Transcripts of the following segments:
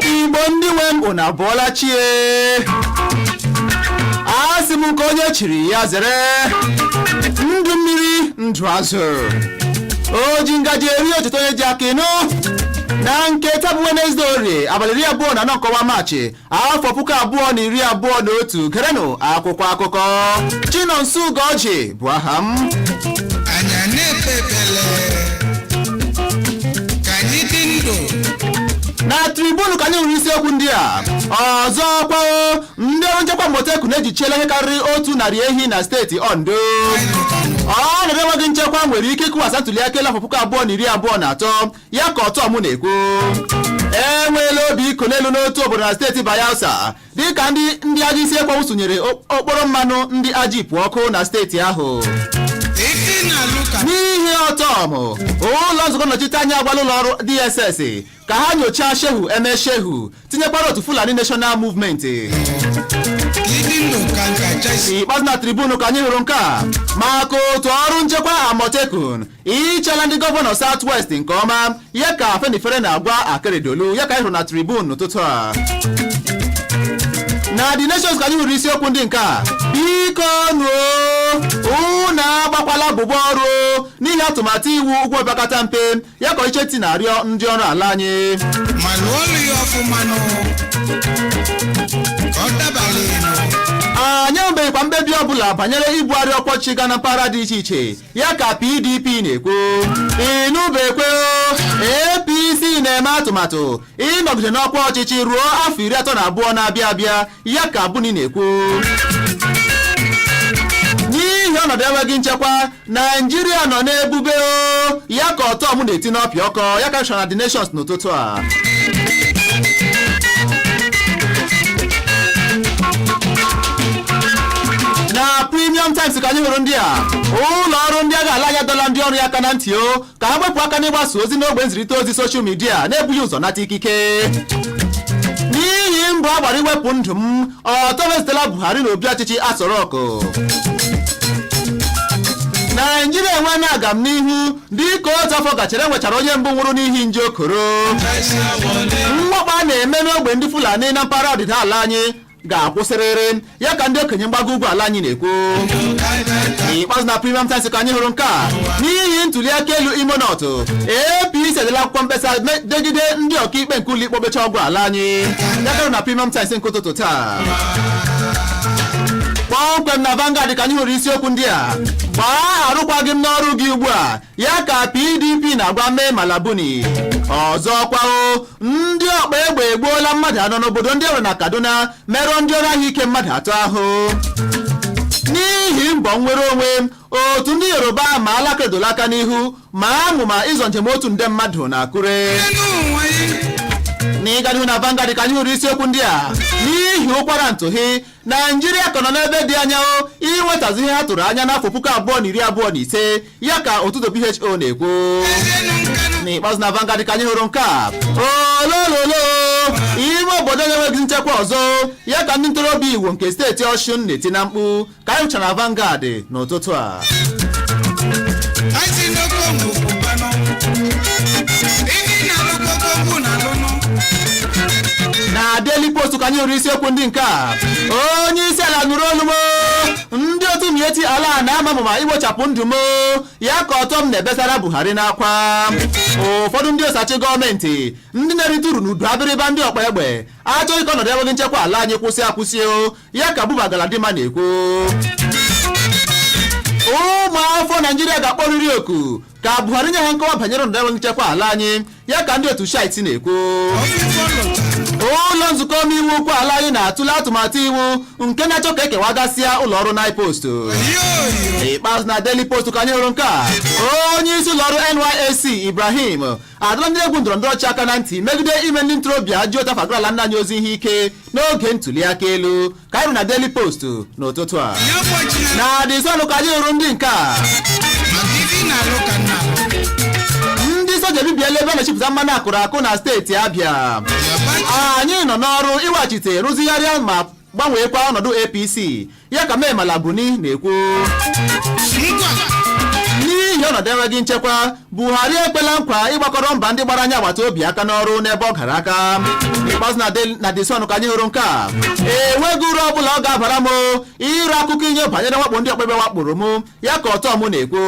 Igbo ndị nwe m, unu abụọla chie. Asị m nke onye chiri ya zere. Ndụ mmiri, ndụ azụ, o ji ngaji eri ocheta onye ji aka ịnụ. Na nke taa bụ Wenezdee, Orie, abalị 24 nke ọnwa Maachị, afọ 2021. Gerenụ akwụkwọ akụkọ. Chinonso Ugoji bụ aha m. Anya na-ekpe ekpele ka anyị dị ndụ. Na Tribune ka anyị hụrụ isiokwu ndị a. Ọzọ kwao, ndị ọrụ nchekwa Amotekun ejichiela ihe karịrị 100 ehi na steeti Ondo. Ọnọdụ enweghị nchekwa nwere ike ịkụwasa ntuli aka elu afọ 2023, ya ka Ọtọm na-ekwu. Enweela obi iko n'elu n'otu obodo na steeti Bayelsa, dịka ndị ajọ isi ekwenwu sụnyere okporo mmanụ ndị Agip ọkụ na steeti ahụ. Ike na-alụ ka N'ihi Ọtọm, ụlọ nzukọ nnọchite anya agwala ụlọ ọrụ DSS ka ha nyochaa Shehu Eme Shehu, tinyekwara otu Fulani National Movement. Ịdị ndụ ka nka chesi. Ikpeazụ na Tribune ka anyị hụrụ nke a maka otu ọrụ nchekwa Amotekun ichala ndị gọvanọ South West nke ọma, ya ka Afenifere na-agwa Akeredolu. Ya ka anyị hụrụ na Tribune n'ụtụtụ a. Na The Nations ka anyị hụrụ isiokwu ndị nke a: Biko nuo, unu agbakwala abụbọ ọrụ n'ihi atụmatụ iwu ụgwọ opekata mpe, ya ka Icheti na-arịọ ndị ọrụ ala anyị. Ma lụọ ọlụ ya ọfụma nụ ka ọ dabara ịnụ. Anyị enwebeghịkwa mkpebi ọbụla banyere ibugharị ọkwa gaa na mpaghara dị iche iche, ya ka PDP na-ekwu. Ịnụbekwe, APC na-eme atụmatụ ịnọgide n'ọkwa ọchịchị ruo afọ 32 na-abịa abịa, ya ka Buni na-ekwu. N'ihi ọnọdụ enweghị nchekwa, Naijiria nọ n'ebube o, ya ka Ọtọm na-eti n'ọpịa ọkọ. Ya ka na The Nations n'ụtụtụ a. Na Premium Times ka anyị hụrụ ndị a: Ụlọ ọrụ ndị agha ala anyị adọla ndị ọrụ ya aka na ntị o ka ha wepụ aka n'ịgbasa ozi n'ogbe nzirịta ozi social media na-ebughị ụzọ nata ikike. N'ihi mbọ a gbara iwepụ ndụ m, ọtọ wezitela Buhari na obi ọchịchị Aso Rock. Naijiria enwe agam n'ihu dịka otu afọ gachara enwechara onye mbụ nwụrụ n'ihi nje okoro. Mwakpo a na-eme n'ogbe ndị Fulani na mpaghara ọdịda ala anyị ga-akwụsịrịrị, ya ka ndị okenye mgbago ugwu ala anyị na-ekwu. N'ikpeazụ na Premium Times ka anyị hụrụ nke a: N'ihi ntuli aka elu Imo North, APC edela akwụkwọ mkpesa degide ndị ọkaikpe nke ụlọikpe okpecha ọgwụ ala anyị. Ya karụ na Premium Times nke ụtụtụ taa. Kpọmkwem na Vanguard ka anyị hụrụ isiokwu ndị a: Gbaa arụkwaghị m n'ọrụ gị ugbu a, ya ka PDP na-agwa Mee Malabuni. Ọzọ kwao, ndị ọkpa egbe egbuola mmadụ anọ n'obodo ndị enwere na Kaduna, merụọ ndị ọrụ ahụike mmadụ atọ ahụ. N'ihi mbọ nnwere onwe, otu ndị Yoruba ma alakedola aka n'ihu ma amụma ịzọ njem 1 nde mmadụ na Akure. N'ịga n'ihu na Vanguard ka anyị hụrụ isiokwu ndị a: N'ihi ụkwara ntụhi, Naijiria ka nọ n'ebe dị anya o inwetazi ihe ha tụrụ anya n'afọ 2025, ya ka otu WHO na-ekwu. N'ikpeazụ na Vanguard ka anyị hụrụ nke a: Olololo, ime obodo na-enweghị nchekwa ọzọ, ya ka ndị ntorobịa Iwo nke steeti Ọshụn na-eti na mkpu. Ka anyị hụchara na Vanguard n'ụtụtụ a. Anyị si n'okongo kwubanụ ife ị na-alụ kokongwu na-alụnụ. Na Daily Post ka anyị hụrụ isiokwu ndị nke a: Onye isi ala nụrụ olu m, ndị otu Otu Miyetti Allah na-ama amụma igbochapụ ndụ m, ya ka Ortom na-ebesara Buhari n'akwa. Ụfọdụ ndị osachi gọọmenti ndị na-erite uru n'udu abịrịba ndị ọkpa egbe achọghị ka ọnọdụ enweghị nchekwa ala anyị kwụsị akwụsị o, ya ka Buba Galadima na-ekwu. Ụmụafọ Naijiria ga-akpọrịrị oku ka Buhari nye ha nkọwa banyere ọnọdụ enweghị nchekwa ala anyị, ya ka ndị otu Shiite na-ekwu. Ụlọ nzukọ omeiwu ukwu ala anyị na-atụle atụmatụ iwu nke na-achọ ka ekewagasịa ụlọ ọrụ NIPOST. N'ikpeazụ, na Daily Post ka anyị hụrụ nke a: onye isi ụlọ ọrụ NYSC Ibrahim adọla ndị egwu ndọrọndọrọ ọchị aka na ntị megide ime ndị ntorobịa ji ụtafa ala nna anyị ozi ihe ike n'oge ntuli aka elu. Ka anyị hụrụ na Daily Post n'ụtụtụ a. Na The Sun ka anyị hụrụ ndị nke a: ndị soja ebibiela ebe a na-echepụta mmanụ akụrụ akụ na steeti Abịa. Anyị nọ n'ọrụ iweghachite, rụzigharịa ma gbanweekwa ọnọdụ APC, ya ka Mai Mala Buni na-ekwu. N'ihi ọnọdụ enweghị nchekwa, Buhari ekwela nkwa ịgbakọrọ mba ndị gbara anya agbata obi aka n'ọrụ n'ebe ọ gara aka. N'ikpeazụ, na The Sun ka anyị hụrụ nke a: enweghị uru ọbụla ọ ga-abara m ịrụ akụkọ ihe banyere mwakpo ndị ọkpekpe wakporo m, ya ka Ortom na-ekwu.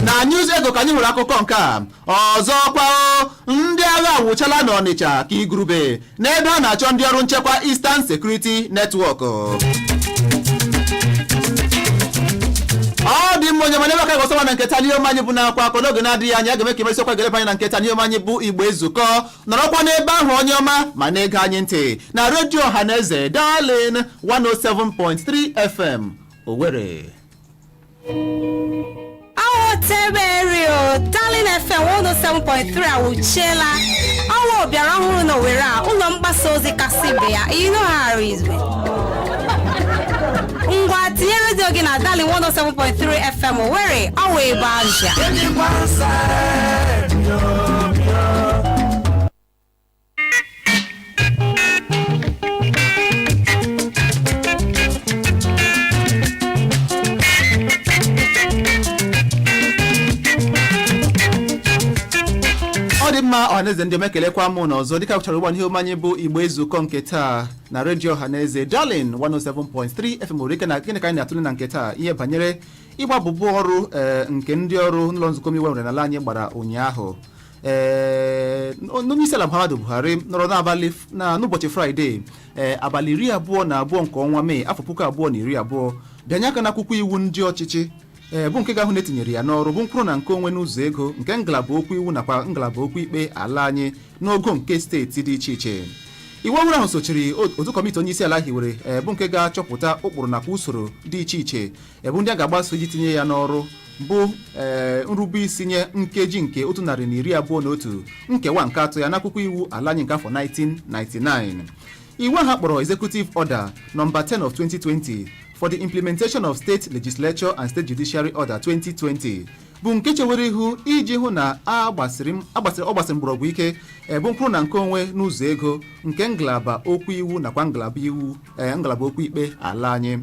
Na News Eagle ka anyị nwere akụkọ nke a ọzọkwa: ndị agha awụchala n'Ọnịcha ka igurube n'ebe a na-achọ ndị ọrụ nchekwa Eastern Security Network. Ọ dị mma, onye mana ebe aka gọsọwa na nketa n'ihe anyị bụ n'akwa akọ. N'oge na-adịghị anya, a ga-eme ka emesiokwa gelebe anyị na nketa n'ihe anyị bụ Igbo Ezukọ. Nọrọkwa n'ebe ahụ, onye ọma, ma na-ege anyị ntị na redio ọha na eze Darling 107.3 FM Owerri. Awo teberi o, Darling FM 107.3 awụchiela. Ọwa ọbịara ọhụrụ na Owerri a, ụlọ mgbasa ozi kasị ibe ya ịnụgharị izwe. Ngwa, tinye redio gị na Darling 107.3 FM Owerri. Ọwa ebe azịa. Ọ dị mma, ọhaneze ndị ọma, ekelekwa mụ na ọzọ dịka chọrọ ụgbọ n'ihe anyị bụ Igbo Ezukọ nke taa na redio ọhaneze Darling 107.3 FM Owerri. Na gịnị ka anyị na-atụle na nke taa? Ihe banyere ịgba abụbụ ọrụ nke ndị ọrụ ụlọ nzukọ omeiwu nwere n'ala anyị gbara ụnyaahụ. Onye isi ala Muhammadu Buhari nọrọ n'abalị na n'ụbọchị Fraịde, abalị 22 nke ọnwa Mee afọ 2020, bịanye aka n'akwụkwọ iwu ndị ọchịchị, bụ nke ga-ahụ na etinyere ya n'ọrụ bụ mkpụrụ na nke onwe n'ụzọ ego nke ngalaba okwu iwu nakwa ngalaba okwu ikpe ala anyị n'ogo nke steeti dị iche iche. Iwu ọhụrụ ahụ sochiri otu kọmiti onye isi ala hiwere, bụ nke ga-achọpụta ụkpụrụ nakwa usoro dị iche iche, bụ ndị a ga-agbaso iji tinye ya n'ọrụ, bụ nrube isi nye nkeji nke 121 nkewa nke atọ ya n'akwụkwọ iwu ala anyị nke afọ 1999. Iwu ahụ kpọrọ Executive Order Number 10 of 2020 for the implementation of State Legislature and State Judiciary Order 2020, bụ nke chewere ihu iji hụ na agbasiri ọ gbasiri mgbọrọgwụ ike, bụ mkpụrụ na nke onwe n'ụzọ ego nke ngalaba okwu iwu nakwa ngalaba iwu, ngalaba okwu ikpe ala anyị.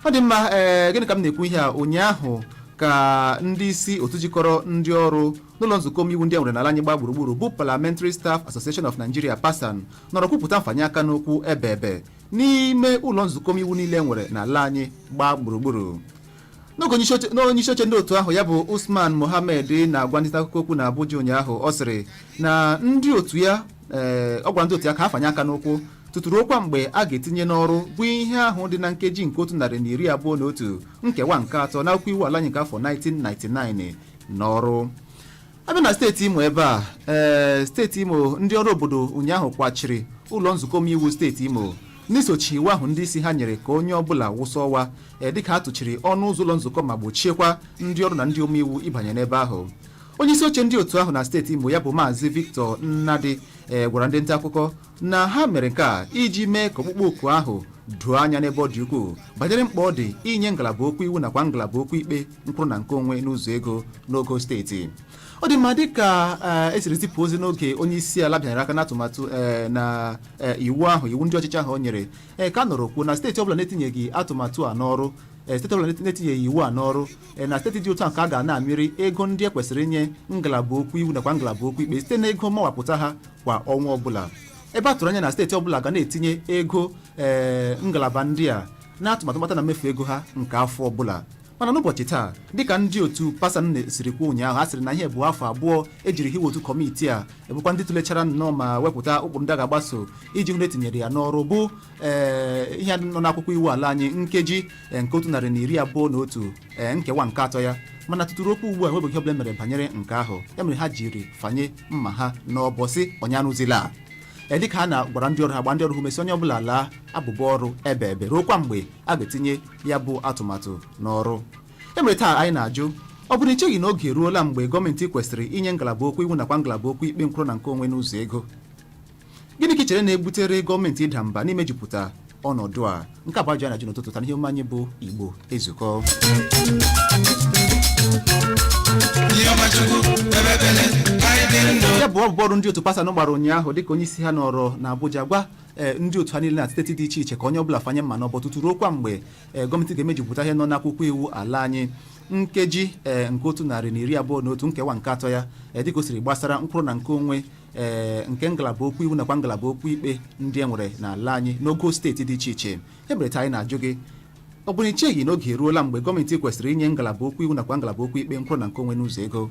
Ọ dị mma. Gịnị ka m na-ekwu ihe a? Ụnyaahụ ka ndị isi otu jikọrọ ndị ọrụ n'ụlọ nzukọ omeiwu ndị e nwere n'ala anyị gbaa gburugburu, bụ Parliamentary Staff Association of Nigeria, PASAN, nọrọ kwupụta mfanye aka n'okwu ebe ebe n'ime ụlọ nzukọ omeiwu niile e nwere n'ala anyị gbaa gburugburu. N'oge onye isi oche ndị otu ahụ, ya bụ Usman Mohammed, na-agwa ndị nta akụkọ okwu na Abuja ụnyaahụ, ọ sịrị na ndị otu ya, ọ gwara ndị otu ya ka ha fanye aka n'ụkwụ tụtụrụ okwa mgbe a ga-etinye n'ọrụ bụ ihe ahụ dị na nkeji nke 121 nkewa nke atọ n'akwụkwọ iwu ala anyị nke afọ 1999 n'ọrụ. Abịa na steeti Imo ebe a, steeti Imo, ndị ọrụ obodo ụnyaahụ kwachiri ụlọ nzukọ omeiwu steeti Imo n'isochi iwu ahụ ndị isi ha nyere ka onye ọbụla wụsa ọwa, dịka ha tụchiri ọnụ ụzọ ụlọ nzukọ ma gbochiekwa ndị ọrụ na ndị omeiwu ịbanye n'ebe ahụ. Onye isi oche ndị otu ahụ na steeti Imo, ya bụ Maazị Victor Nnadi, gwara ndị nta akụkọ na ha mere nke a iji mee ka ọkpụkpọ oku ahụ doo anya n'ebe ọ dị ukwuu banyere mkpa ọ dị inye ngalaba okwu iwu nakwa ngalaba okwu ikpe mkpụrụ na nke onwe n'ụzọ ego n'ogo steeti. Ọ dị mma, dịka esiri zipụ ozi n'oge onye isi ala bịanyere aka n'atụmatụ na iwu ahụ, iwu ndị ọchịchị ahụ o nyere, ka a nọrọ kwuo na steeti ọbụla na-etinyeghị atụmatụ a n'ọrụ. Steeti ọbụla na-etinyeghị iwu a n'ọrụ, na steeti dị otu a ka a ga na-amịrị ego ndị e kwesịrị inye ngalaba okwu iwu nakwa ngalaba okwu ikpe site n'ego mmawapụta ha kwa ọnwa ọbụla, ebe a tụrụ anya na steeti ọbụla ga na-etinye ego ngalaba ndị a n'atụmatụ mkpata na mmefu ego ha nke afọ ọbụla. Mana n'ụbọchị taa, dịka ndị otu PASAN siri kwuo ụnyaahụ, ha sịrị na ihe bụ afọ 2 ejiri hiwe otu kọmitii a, ebụkwa ndị tụlechara nnọọ ma wepụta ụkpụrụ ndị a ga-agbaso iji hụ na etinyere ya n'ọrụ, bụ ihe nọ n'akwụkwọ iwu ala anyị, nkeji nke 121, nkewa nke atọ ya. Mana tụtụrụ okwu ugbu a, enwebeghị ọbụla mere banyere nke ahụ. Ya mere ha jiri fanye mma ha n'ọbọsị ọnyanụzila, dịka ha na-gwara ndị ọrụ ha, gba ndị ọrụ ha umesi, onye ọbụla laa abụba ọrụ ebe ebe ruo kwa mgbe a ga-etinye ya bụ atụmatụ n'ọrụ. E mere taa anyị na-ajụ, ọ bụrụ icheghị na oge eruola mgbe gọọmenti kwesịrị inye ngalaba okwu iwu nakwa ngalaba okwu ikpe nkwụrụ na nke onwe n'ụzọ ego? Gịnị ka ị chere na-ebutere gọọmenti ịda mba n'imejupụta ọnọdụ a? Nke a bụ ajụjụ anyị na-ajụ n'ụtụtụ taa n'ihe omume anyị bụ Igbo Ezukọ. Ihe ọma Chukwu kpebebele ka anyị dị ndụ. Ya bụ ọbụbụ ọrụ ndị otu PASAN gbara ụnyaahụ, dịka onye isi ha nọrọ na Abuja gwa ndị otu ha niile na steeti dị iche iche ka onye ọbụla fanye mma n'ọbọ tutu ruo kwa mgbe gọọmenti ga-emejupụta ihe nọ n'akwụkwọ iwu ala anyị, nkeji nke 121, nkewa nke atọ ya, dịka o siri gbasara mkpụrụ na nke onwe nke ngalaba okwu iwu nakwa ngalaba okwu ikpe ndị e nwere n'ala anyị n'ogo steeti dị iche iche. E mere taa anyị na-ajụ gị, ọ bụrụ icheghị na oge eruola mgbe gọọmenti kwesịrị inye ngalaba okwu iwu nakwa ngalaba okwu ikpe mkpụrụ na nke onwe n'ụzọ ego,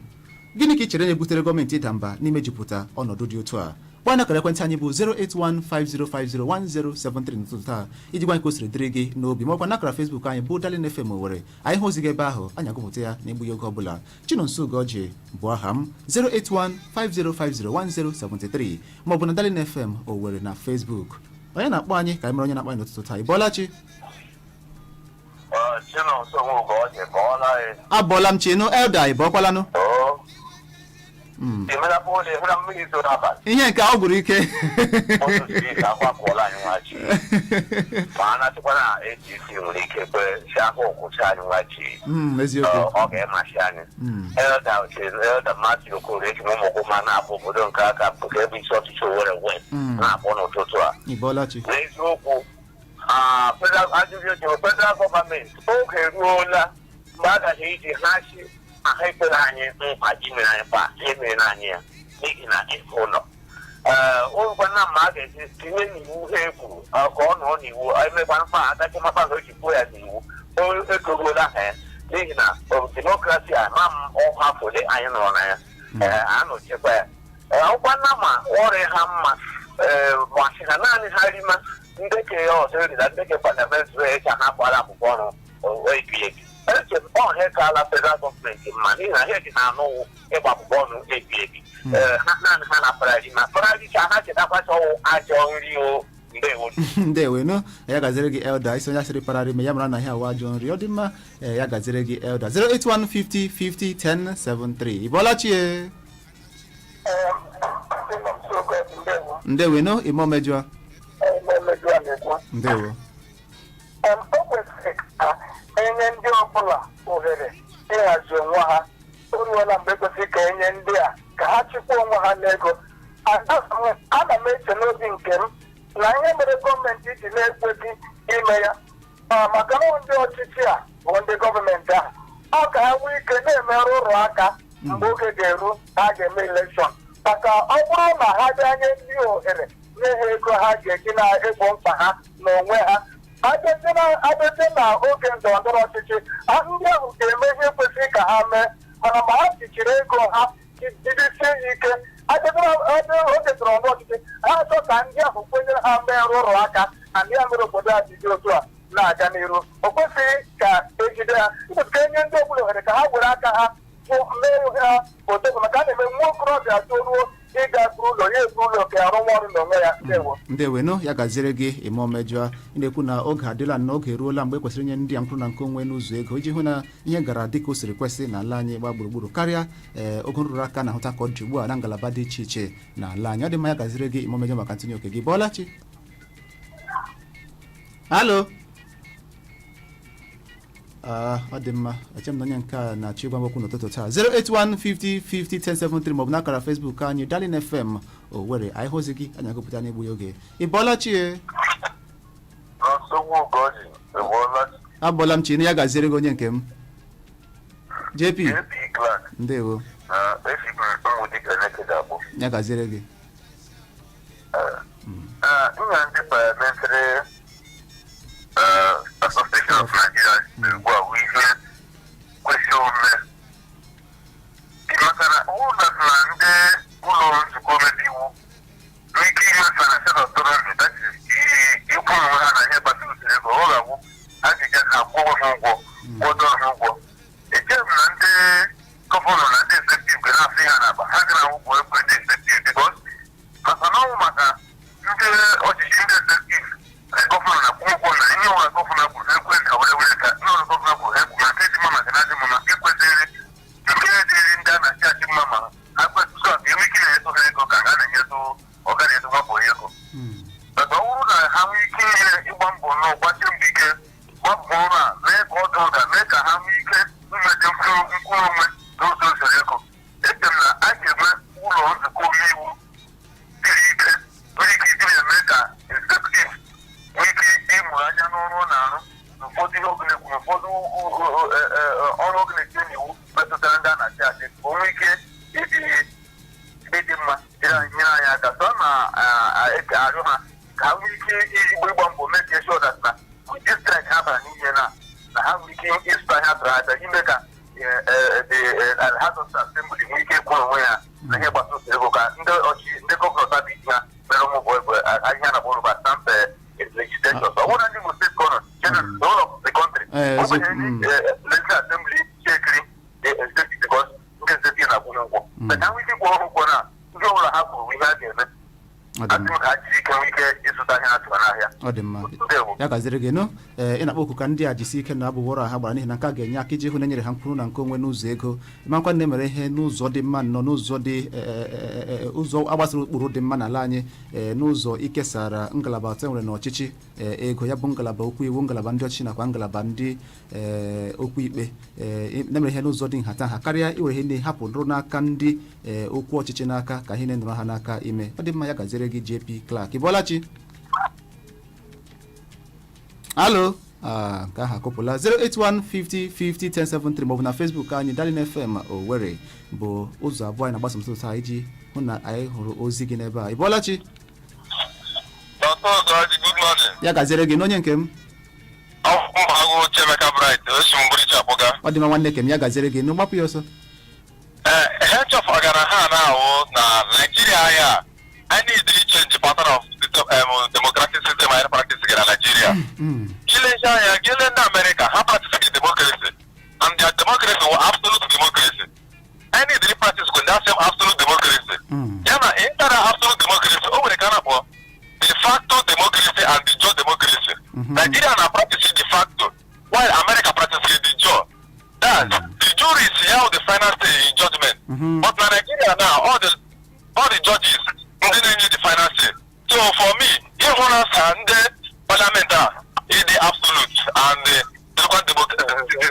gịnị ka ị chere na-ebutere gọọmenti ịda mba n'imejupụta ọnọdụ dị otu a? Gbaa na akara ekwentị anyị bụ 08150501073 n'ụtụtụ taa iji gwa anyị ka o siri dịrị gị n'obi, maọkwa n'akara Facebook anyị bụ Darling FM Owerri. Anyị hụ ozi gị ebe ahụ, anyị agụpụta ya n'egbughị oge ọbụla. Chinonso Ugoji bụ aha m. 08150501073 maọbụ na Darling FM Owerri na Facebook. Onye na-akpọ anyị? Ka anyị mara onye na-akpọ anyị n'ụtụtụ taa. Ị bọọla chi? Chinonso Ugoji, bọọla anyị. Abọọla m chinu. Elda, ị bọọkwalanụ? Oo. Imela bọọlụ, ịhụla mmiri zoro abalị? Ihe nke ọ gwụrụ ike. Otu siri ike akwa pụọla anyị nwachi. Ma a na-achịkwa na APC nwere ike kwe si ahụ kwụsị anyị nwachi. Eziokwu. Ọ ga-emasị anyị. Elder Matthew Okoro, eji m ụmụgwụ ma na-abụ obodo nke aka nke ebe isi ọchịchị Owerri West na-akpọ n'ụtụtụ a. Ị bọọla chi. N'eziokwu, federal ajụjụ jụrụ federal gọọmenti, oge eruola mgbe a gaghị iji ha si ahụ ekpere anyị nkwa ji mere anyị kwa ihe mere anyị ya, n'ihi na ịfụ ụlọ ee ụgwana ma a ga-eji tinye n'iwu ha ekwuru ka ọ nọ n'iwu, emekwa mkpa agachi maka na o ji kwuo ya n'iwu, o ekoruola ha ya, n'ihi na democracy a ma m ọkwa afọ ole anyị nọrọ na ya, ee, anọchikwa ya. Ee, ọkwana ma ọrịa ha mma, ee, masị ha naanị ha rima ndeke ya ọzọ erila ndeke parliamentary echa ha gbara akwụkwọ ọrụ ebi ebi. Eche m ọhịa kaala federal gọọmenti mma, n'ihi na ha eji ha anụwụ ịgba akwụkwọ ọnụ ebi ebi. Ee, ha naanị ha na parari ma parari ka ha chetakwacha ọwụ ajọ nri o. Ndewo. Ndewenu, ya gaziri gị, Elda. Isi onye asịrị pararị me ya mara na ihe awa ajọ nri. Ọ dị mma. Ee, ya gaziri gị, Elda. 081 50 50 10 73. Ị bọọla chi e? Ndewenu, ime omejụa. Ndewo. O kwesịrị ka enye ndị ọbụla ohere ịhazi onwe ha. O ruola mgbe kwesịrị ka enye ndị a ka ha chịkwa onwe ha n'ego. Ana m eche n'obi nke m na ihe mere gọọmenti ji na-ekweghị ime ya maka na ndị ọchịchị a bụ ndị gọọmenti ahụ, ọ ka ha nwee ike na-emerụ ụrụ aka mgbe oge ga-eru ha ga-eme election, maka ọ bụrụ na ha bịa nye ndị ohere, nye ha ego ha ga-eji na-egbo mkpa ha n'onwe ha, abịazie na oge ndọrọ ndọrọ ọchịchị, ndị ahụ ga-eme ihe kwesịrị ka ha mee. Mana ma ha jichiri ego ha jidesie ya ike, abịa oge ndọrọ ndọrọ ọchịchị, ha achọ ka ndị ahụ kwenyere ha mee nrụrụ aka na ndị ya mere obodo a ji dị otu a na-aga n'iru. O kwesịghị ka ejide ha ịkwesịrị ka enye ndị ọbụla ohere ka ha were aka ha mee ha otogo, maka a na-eme nwa okorobịa toruo ịga buru ụlọ ya, ebu ụlọ ka arụwa ọrụ n'onwe ya. Ndewo. Ndewenu, ya gaziri gị, ime omejụa. Ị na-ekwu na oge adịla na oge eruola mgbe e kwesịrị inye ndị a mkpụrụ na nke onwe n'ụzọ ego iji hụ na ihe gara dị ka o siri kwesị n'ala anyị gbaa gburugburu, karịa ogo nrụrụ aka na-ahụta ka ọ dị ugbu a na ngalaba dị iche iche n'ala anyị. Ọ dị mma, ya gaziri gị, ime omejọ, maka ntinye oke gị. Bọọla chi? Alo. Ọ dị mma, eche m na onye nke a na-achọ ịgwa m okwu n'ụtụtụ taa. 081 50 50 1073 maọbụ n'akara Facebook anyị, Darling FM Owerri. Anyị hụzi gị, anyị agụpụta n'egbughị oge. Ị bọọla chi e? Nsogbu Ugoji, eboola. Abọla m chi na ya gaziere gị, onye nke m JP. JP Clark. Ndewo. Na esigoro ụmụ dịka Nekede abụọ. Ya gaziere gị. Nna, ndị Parliamentary Association of Nigeria ugbu a bụ ihe kwesịrị omume, maka na ụlọ na ndị ụlọ nzukọ omebe iwu nwee ike ime financial autonomy, that is, ikwu onwe ha na ihe gbasara usoro ego, ọ ga-abụ ajịja ha kwụọ ha ụgwọ, kwụdọ ha ụgwọ. Echeghị m na ndị governor na ndị executive ga na-asị ha n'akpa ha ga na-awụpụ egwu ndị executive, because maka na ọnwụ maka ndị ọchịchị ndị executive, governor na-akwụ ụgwọ na ihe ọbụla governor kwuru ha ekwe ka were were ka ndị ọrụ governor kwuru ha ekwu, ma nke dị mma, maka na adị mma, ma nke kwesịrị, nke dịrị ndị a na-achị achị mma, ma ha kwesịrị ka enwe ike na-eto ha ego ka ha na-enyetụ ọga na-eto nwapụ ego. Maka ọ bụrụ na ha nwee ike ihe ịgba mbọ nọ gbasie mbọ ike gbapụ ọrụ a, mee ka ọ dị ụda, mee ka ha nwee ike inweta mkpụrụ onwe n'ụzọ usoro ego, eche m na a ga-enwe ụlọ nzukọ omeiwu siri ike, nwere ike iji na-eme ka executive nwee ike ịmụ anya n'ọrụ ọ na-arụ, n'ụfọdụ ihe ọbụla ekwu, n'ụfọdụ ọrụ ọbụla etinye n'iwu metụtara ndị a na-achị achị, ka o nwee ike ịdị mma nyere anyị aka. So na arịọ ha ka ha nwee ike ijigbo ịgba mbọ mee ka ensure that na ụdị strike ha bara n'ihe na ha nwee ike ịzụta ihe atụrụ aka ime ka the House of Assembly nwee ike ịkwụ onwe ya na ihe gbasara usoro ego, ka ndị ọchịchị ndị governor tabi ha mere ụmụ bụ ahịa na rubber stamp legislations. Ọ bụrụ na ndị Imo State governor general, the whole of the country, Eh, ọ eziokwu, bụ legislative assembly chekiri the executive, because ndị executive na-akwụ ha ụgwọ, but ha nwee ike ịkwụ ha ụgwọ na ndị ọbụla ha kwuru ihe a ga-eme. Ọ dị Asị mma. m ka ha jiri ike nwee ike ịzụta ihe ha tụrụ n'ahịa. Ọ dị mma. Ndewo. Ya gaziri gị nụ. Ee, ị na-akpọ oku ka ndị a jisi ike na abụwọrọ ha gbara, n'ihi na nke a ga-enye aka iji hụ na enyere ha mkpụrụ na nke onwe n'ụzọ ego. Makwa na emere ihe n'ụzọ dị mma nọ n'ụzọ dị ụzọ agbasara ụkpụrụ dị mma n'ala anyị, n'ụzọ ikesara ngalaba atọ enwere n'ọchịchị ego, ya bụ ngalaba okwu iwu, ngalaba ndị ọchịchị nakwa ngalaba ndị okwu ikpe, na-emere ihe n'ụzọ dị nhatanha karịa iwere ihe na-ehapụ nrụ n'aka ndị okwu ọchịchị n'aka ka ihe na-enọrọ ha n'aka ime. Ọ dị mma, ya gaziere gị, JP Clark. Ị bọọla chi? Alo. Nke ahụ akụpụla. 081 50 50 1073 maọbụ na Facebook anyị, Darling FM Owerri, bụ ụzọ abụọ anyị na-agbasa msụsụ taa iji hụ na anyị hụrụ ozi gị n'ebe a. Ị bọọla chi? Dr. Ozoji, good morning. Ya gaziere gị n'onye nke m. Agụ Chiemeka Bright, osi m Burichi Akpọga. Ọ dị mma, nwanne kem, ya gaziere gị n'ụgbapụ ya ọsọ. Ee, ihe nchọpụtara ha na-awụ na Nigeria ya, I need to change the pattern of system, democratic system anyị practice na Nigeria. Kilecha anya gị lee ndị America, ha practice democracy and their democracy wụ absolute democracy. I need to practice with that same absolute democracy. Ya na intara absolute democracy, o nwere ka a na-akpọ de facto democracy and de jure democracy. Nigeria na practice de facto, while America practice de jure. That's the juries have the final say in judgment. But na Nigeria now, all the judges ndị na-enye the final say. So for me, ịhụ na sa ndị parliament a ịdị absolute and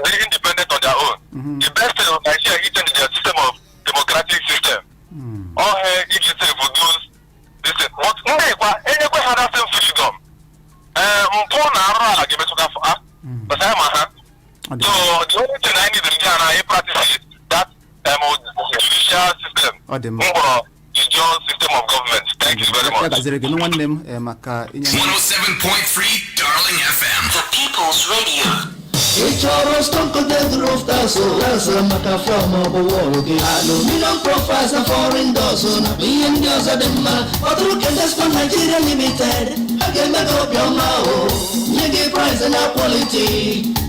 they independent on their own. The best thing of Nigeria is change their system of democratic system. All here iji save those this thing. But ndị kwa enyekwe ha that same freedom. Ee, mpụ na arụ ala ga-emetụta ha. But ma ha. Ọ dị So mma. the only thing I need to do now is practice that judicial system. Ọ dị mma. Mkpọrọ the judge system of government. Thank you very Ya much. gaziere gị nụ, nwanne m, maka inye anyị. 107.3 Darling FM. The People's Radio. Ị chọrọ stone coated roof tiles, tiles maka floor maọbụ wall gị, aluminium profiles na foreign doors nakwa ihe ndị ọzọ dị mma, kpọtụrụ Kendesmond Nigeria Limited. Ha ga-eme gị obiọma o, nye gị price na quality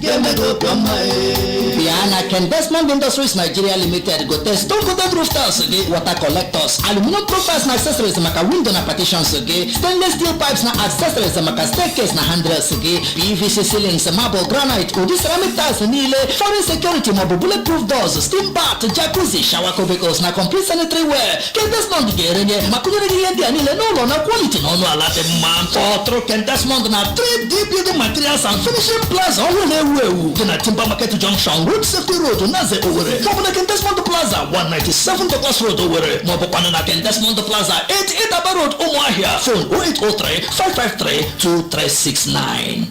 ga-eme gị obiọma e. Bịa na Kendesmond Industries Nigeria Limited, gote stone coated roof tiles gị, water collectors, aluminium profiles na accessories maka window na partitions gị, stainless steel pipes na accessories maka staircase na handrails gị, PVC ceilings, marble, granite, ụdị ceramic tiles niile, foreign security maọbụ bulletproof doors, steam bath, jacuzzi, shower cubicles na complete sanitary ware. Kendesmond ga-erenye ma kụnyere gị ihe ndị a niile n'ụlọ na quality na ọnụ ala dị mma. Kpọtụrụ Kendesmond na 3D Building Materials and Finishing Plaza ọhụrụ na-ewu ewu dị na Timber Market Junction, Road Safety Road, Naze, Owerri, maọbụ na Kendesmond Plaza, 197 Douglas Road, Owerri, maọbụkwanụ na Kendesmond Plaza, 88 Aba Road, Ụmụahịa. Phone 0803 553 2369.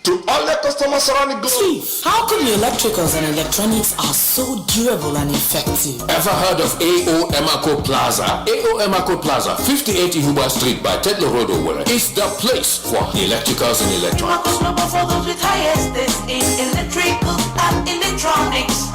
To all the customers around the globe. Chief, how come your electricals and electronics are so durable and effective? Ever heard of AO Emako Plaza? AO Emako Plaza, 58 Ihuba Street by Tetlow Road, Owerri, is the place for the electricals and electronics. For those with highest taste in electrical and electronics.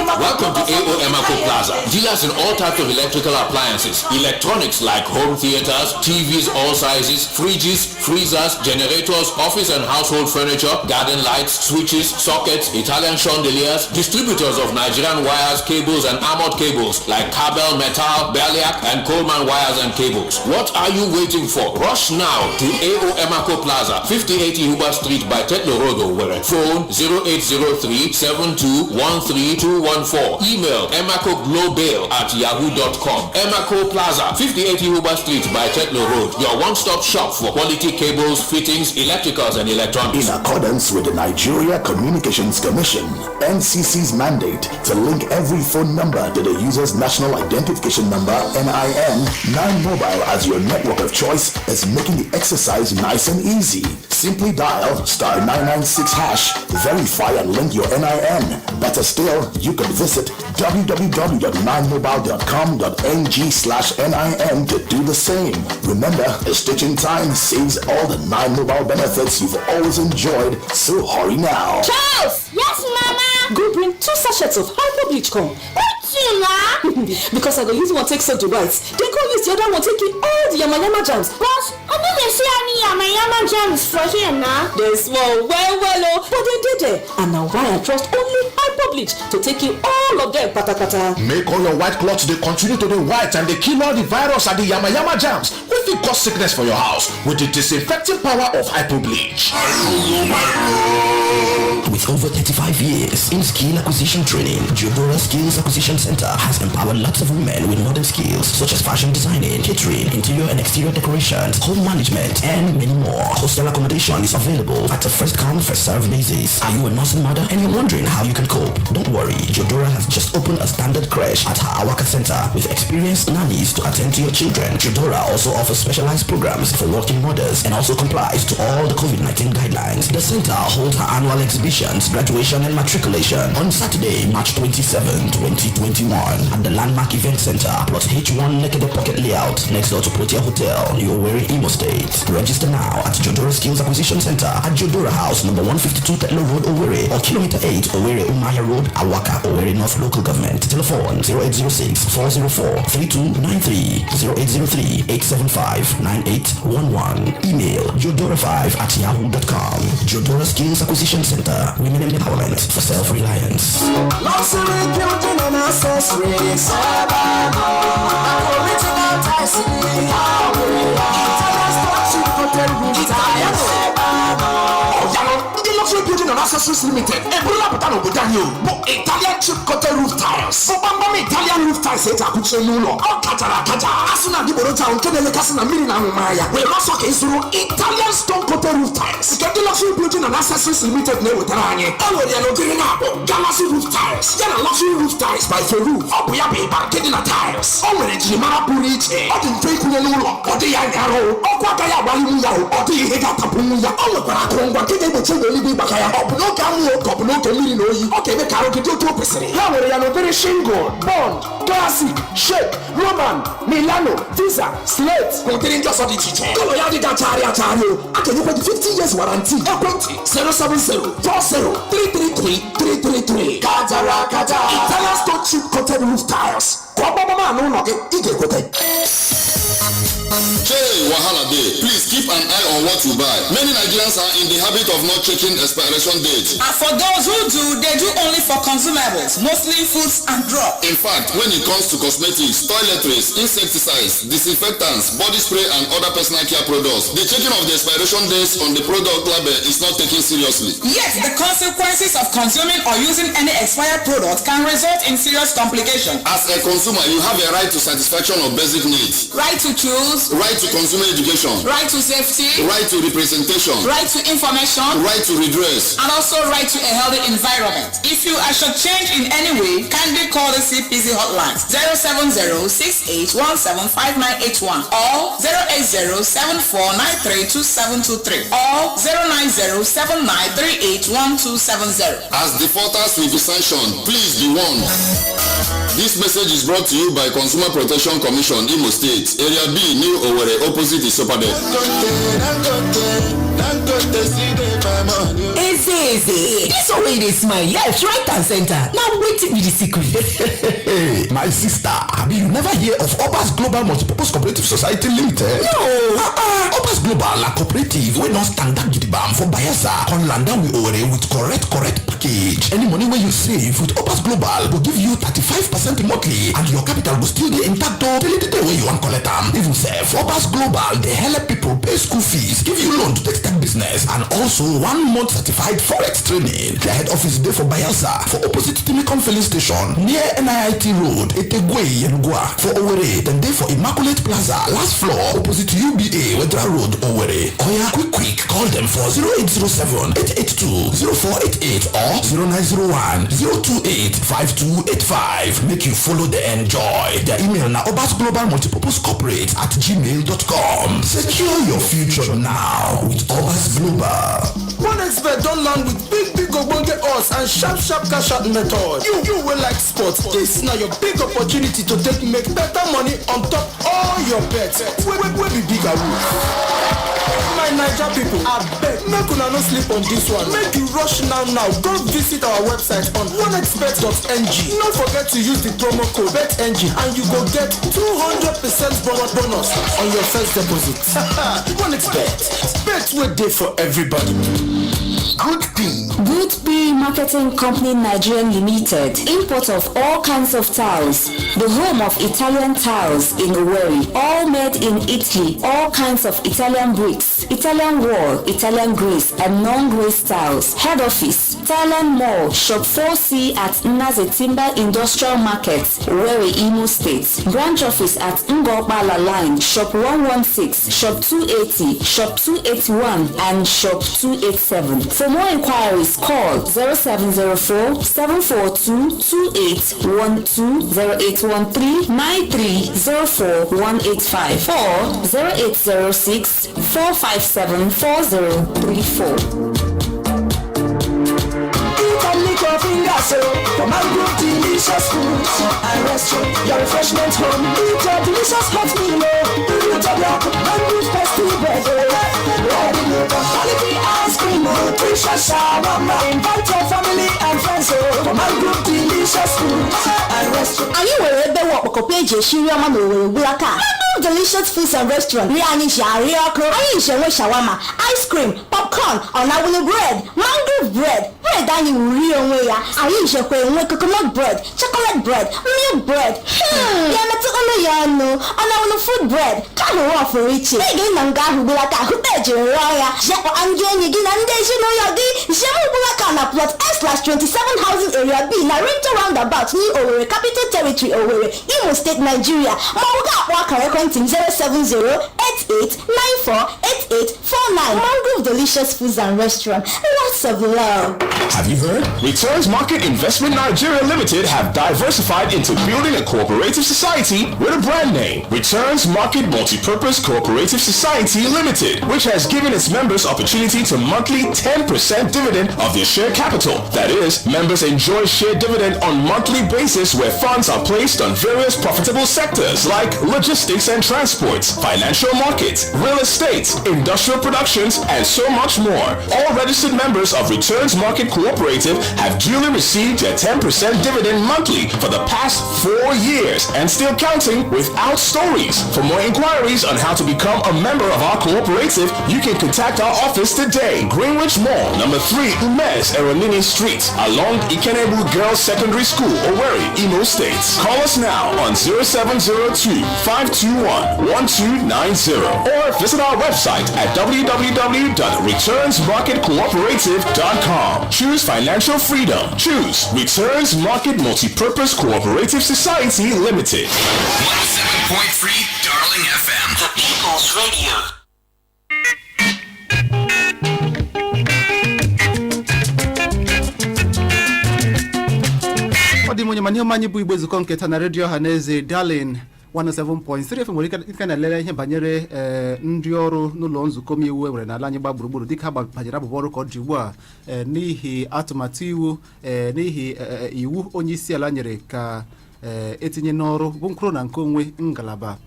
Welcome to AO Emako Plaza. Dealers in all types of electrical appliances, electronics like home theaters, TVs all sizes, fridges, freezers, generators, office and household furniture, garden lights, switches, sockets, Italian chandeliers, distributors of Nigerian wires, cables and armored cables like Kabel Metal, Beliak and Coleman wires and cables. What are you waiting for? Rush now to AO Emako Plaza, 58 Ihuba Street by Tetlow Road, Owerri. Phone 0803 7213 214. Email emacoglobal@yahoo.com. Emaco Plaza, 58 Ihuba Street by Tetlow Road. Your one-stop shop for quality cables, fittings, electricals and electronics. In accordance with the Nigeria Communications Commission, NCC's mandate to link every phone number to the user's national identification number, NIN, 9 Mobile as your network of choice is making the exercise nice and easy. Simply dial star 996 hash, verify and link your NIN. Better still, you can visit www.9mobile.com.ng/NIN to do the same. Remember, a stitch in time saves all the 9 Mobile benefits you've always enjoyed, so hurry now. Charles! Yes, Mama! Go bring two sachets of Hypo bleach come. Wetin na? Because I go use one take soak the whites, then go use the other one take kill all the yamayama germs. But I no dey see any yamayama germs for here na. Dem small well well o, but dem dey there. And na why I trust only Hypo bleach to take kill all of them patapata. Make all your white cloths dey continue to dey white and dey kill all the virus and the yamayama germs wey fit cause sickness for your house with the disinfecting power of Hypo bleach. With over 35 years in skill acquisition training, Jodora Skills Acquisition Center has empowered lots of women with modern skills such as fashion designing, catering, interior and exterior decorations, home management, and many more. Hostel accommodation is available at a first come, first served basis. Are you a nursing mother and you're wondering how you can cope? Don't worry, Jodora has just opened a standard creche at her Awaka Center with experienced nannies to attend to your children. Jodora also offers specialized programs for working mothers and also complies to all the COVID-19 guidelines. The center holds her annual exhibitions, graduation and matriculation on Saturday, March 27, 2021 at the Landmark Event Center, plot H1 Nekede Pocket Layout, next door to Protea Hotel, New Owerri, Imo State. Register now at Jodora Skills Acquisition Center at Jodora House, number 152 Tetlow Road, Owerri, or Kilometer 8, Owerri Umaya Road, Awaka, Owerri North Local Government. Telephone 0806 404 3293, 0803 875 9811. Email jodora5@yahoo.com. Jodora Skills Acquisition Center, Women Empowerment for Self-Reliance. Luxury building and accessories. Original tiles. Italian structure hotel roof tiles. Ọ̀yàrá ndị Luxury Building and Accessories Limited eburula pụta n'obodo anyị o bụ Italian chip coated roof tiles, bụ gbamgbam Italian roof tiles eji akụchi elu ụlọ. Ọ kachara akacha, asị na adịgboroja ahụ nke na-elekasị na mmiri na anwụma ya were ọsọ ka ịzụrụ Italian stone coated roof tiles nke ndị Luxury Building and Accessories Limited na-ewetara anyị. E nwere ya n'ụdịrị na-abụ Galaxy roof tiles ya na Luxury roof tiles by Ferruf. Ọ bụ ya bụ ịba nke dị na tiles. Ọ nwere njirimara pụrụ iche, ọ dị mfe ịkụnye n'ụlọ, ọ dịghị anya arụ ọkụ, agaghị agbalinwu ya, ọ dịghị ihe ga-atapụnwu ya. Ọ nwekwara akụrụngwa nke ga-egbochi egbe eluigwe ịgbaka ya, ọ bụ n'oge anwụ ka ọ bụ n'oge mmiri na oyi. Ọ ga-eme ka arụ gị dị otu o kwesịrị. Ha nwere ya n'ụdịrị shingle, bond, classic, shake, Roman, Milano, Visa, slate na ụdịrị ndị ọzọ dị iche iche. Colour ya adịghị achagharị achagharị o. A ga-enyekwa gị 50 years warranty. Ekwentị 070 40 333 333. Kajara akaja, Italian stone chip coated roof tiles, ka ọ gbamama n'ụlọ gị, ị ga-ekweta. Chey, wahala dey. Please keep an eye on what you buy. Many Nigerians are in the habit of not checking expiration date. And for those who do, they do only for consumables, mostly foods and drugs. In fact, when it comes to cosmetics, toiletries, insecticides, disinfectants, body spray and other personal care products, the checking of the expiration dates on the product label is not taken seriously. Yet, the consequences of consuming or using any expired product can result in serious complications. As a consumer, you have a right to satisfaction of basic needs. Right to choose, goods, Right to consumer education, right to safety, right to representation, right to information, right to redress, and also right to a healthy environment. If you are shortchanged in any way, kindly call the CPC hotline 07068175981 or 08074932723 or 09079381270. As defaulters will be sanctioned, please be warned. This message is brought to you by Consumer Protection Commission, Imo State, Area B, New Owerri, opposite Isopade. Eze, eze, dis one wey you dey smile left, right and center, na wetin be the secret? My sister, abi you never hear of Obas Global Multipurpose Cooperative Society Limited? No. Ah ah, Obas Global na cooperative wey don stand gidigbam for Bayelsa, come land down with Owerri with correct correct package. Any money wey you save with Obas Global go give you 35% monthly and your capital go still dey intact o till the day wey you wan collect am. Even sef, Obas Global dey help people pay school fees, give you loan to take start business and also 1 month certified forex training. Their head office dey for Bayelsa for opposite Timicom filling station near NIIT Road, Etegwe, Yenugua. For Owerri, dem dey for Immaculate Plaza, last floor, opposite UBA, Wedra Road, Owerri. Oya, quick quick, call dem for 0807 882 0488 or 0901 028 5285. Make you follow the enjoy. Their email na obasglobalmultipurposecorporate@gmail.com. Secure your future now with Obas Global. One expert don land with big big ogbonge odds and sharp sharp cash out method. You wey like sports, this na your big opportunity to take make better money on top all your bets wey be big awoof. My Naija people, abeg make una no sleep on this one. Make you rush now now go visit our website on onexpert.ng. No forget to use the promo code BETNG and you go get 200% bonus on your first deposit. OneXpert, bet wey dey for everybody. Good P. Good P Marketing Company Nigerian Limited. Import of all kinds of tiles. The home of Italian tiles in Owerri. All made in Italy. All kinds of Italian bricks, Italian wall, Italian grace, and non-grace tiles. Head office, Thailand Mall, Shop 4C at Naze Timber Industrial Market, Owerri, Imo State. Branch office at Ngopala Line, Shop 116, Shop 280, Shop 281, and Shop 287. For more inquiries, call 0704 742 2812, 0813 9304 185 or 0806 457 4034. Eat and lick your fingers, so for mango delicious food and restaurant, your refreshment home. Eat your delicious hot meal, oh. Eat your black mango festive bread, oh. Ready to quality ice cream, nutritious shawarma. Invite your family and friends, oh, for mango delicious food and restaurant. Anyị nwere ebe ọkpọkọpọ eji esi nri ọma na Owerri gwụla taa. Mango Delicious Foods and Restaurant, nri anyị ji arị ọkụ. Anyị ji enwe shawarma, ice cream, popcorn, ọnawụlụ bread, mango bread, bread anyị wuri onwe ya. Anyị jekwa enwe coconut bread, chocolate bread, milk bread, ya metụ ọnụ ya ọnụ, ọnawụlụ fruit bread ka hụrụ ọfụrụ iche. Ị ga na nga ahụ gbulaka hụta ejiri rụọ ya. Jekpọ ndị enyi gị na ndị ezinụlọ gị jem ugbulaka na plot S/27 Housing Area B na Rinto Roundabout, New Owerri, Capital Territory, Owerri, Imo State, Nigeria, ma ọ bụ ga-akpọ akara ekwentị m 07088948849. Mangrove Delicious Foods and Restaurant, lots of love. Have you heard? Returns Market Investment Nigeria Limited have diversified into building a cooperative society with a brand name, Returns Market Multipurpose Cooperative Society Limited, which has given its members opportunity to monthly 10% dividend of their share capital. That is, members enjoy share dividend on monthly basis where funds are placed on various profitable sectors like logistics and transports, financial markets, real estate, industrial productions, and so much more. All registered members of Returns Market Cooperative have duly received their 10% dividend monthly for the past 4 years and still counting without stories. For more inquiries on how to become a member of our cooperative, you can contact our office today. Greenwich Mall, number 3, Umez Eronini Street, along Ikenebu Girls Secondary School, Owerri, Imo State. Call us now on 0702 521 1290 or visit our website at www.returnsmarketcooperative.com. Choose financial freedom. Choose Returns Market Multipurpose Cooperative Society Limited. 107.3 Darling FM. Radio. Ọ dị m onye mana ihe ọma anyị bụ igbe nzukọ nketa na redio ọha na eze Darling 107.3 FM nwere ike na-elele ihe banyere ndị ọrụ n'ụlọ nzukọ omeiwu e nwere n'ala anyị gba gburugburu, dịka ha banyere abụbọ ọrụ ka ọ dị ugbu a n'ihi atụmatụ iwu, n'ihi iwu onye isi ala nyere ka etinye n'ọrụ bụ nkwụrụ na nke onwe ngalaba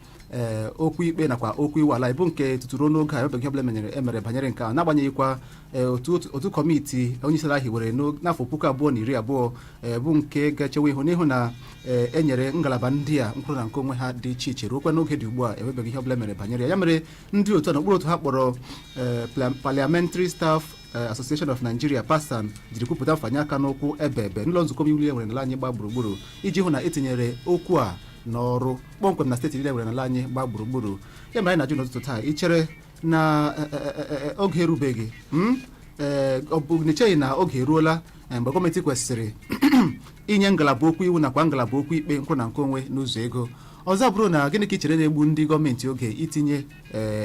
okwu ikpe nakwa okwu iwu ala, bụ nke tuturu n'oge a emebeghị ọbụla emere banyere nke a, n'agbanyeghịkwa otu kọmiti onye isi ala hiwere n'afọ 2020, bụ nke ga-echewe ihu n'ihu na e nyere ngalaba ndị a mkpụrụ na nke onwe ha dị iche iche. Ruokwa n'oge dị ugbu a, enwebeghị ihe ọbụla mere banyere ya. Ya mere ndị otu a n'okpuru otu ha kpọrọ Parliamentary Staff Association of Nigeria, PASAN, jiri kwupụta mfanye aka n'ụkwụ ebe ebe n'ụlọ nzukọ omeiwu e nwere n'ala anyị gbaa gburugburu iji hụ na etinyere okwu a n'ọrụ kpọmkwem na steeti niile nwere n'ala anyị gbaa gburugburu. Ya mere anyị na-ajụ n'ụtụtụ taa, ị chere na oge erubeghị, Ee, ọ bụ na echeghị na oge eruola mgbe gọọmenti kwesịrị inye ngalaba okwu iwu nakwa ngalaba okwu ikpe nkwụ na nke onwe n'ụzọ ego? Ọzọ bụrụ na gịnị ka ị chere na-egbu ndị gọọmenti oge itinye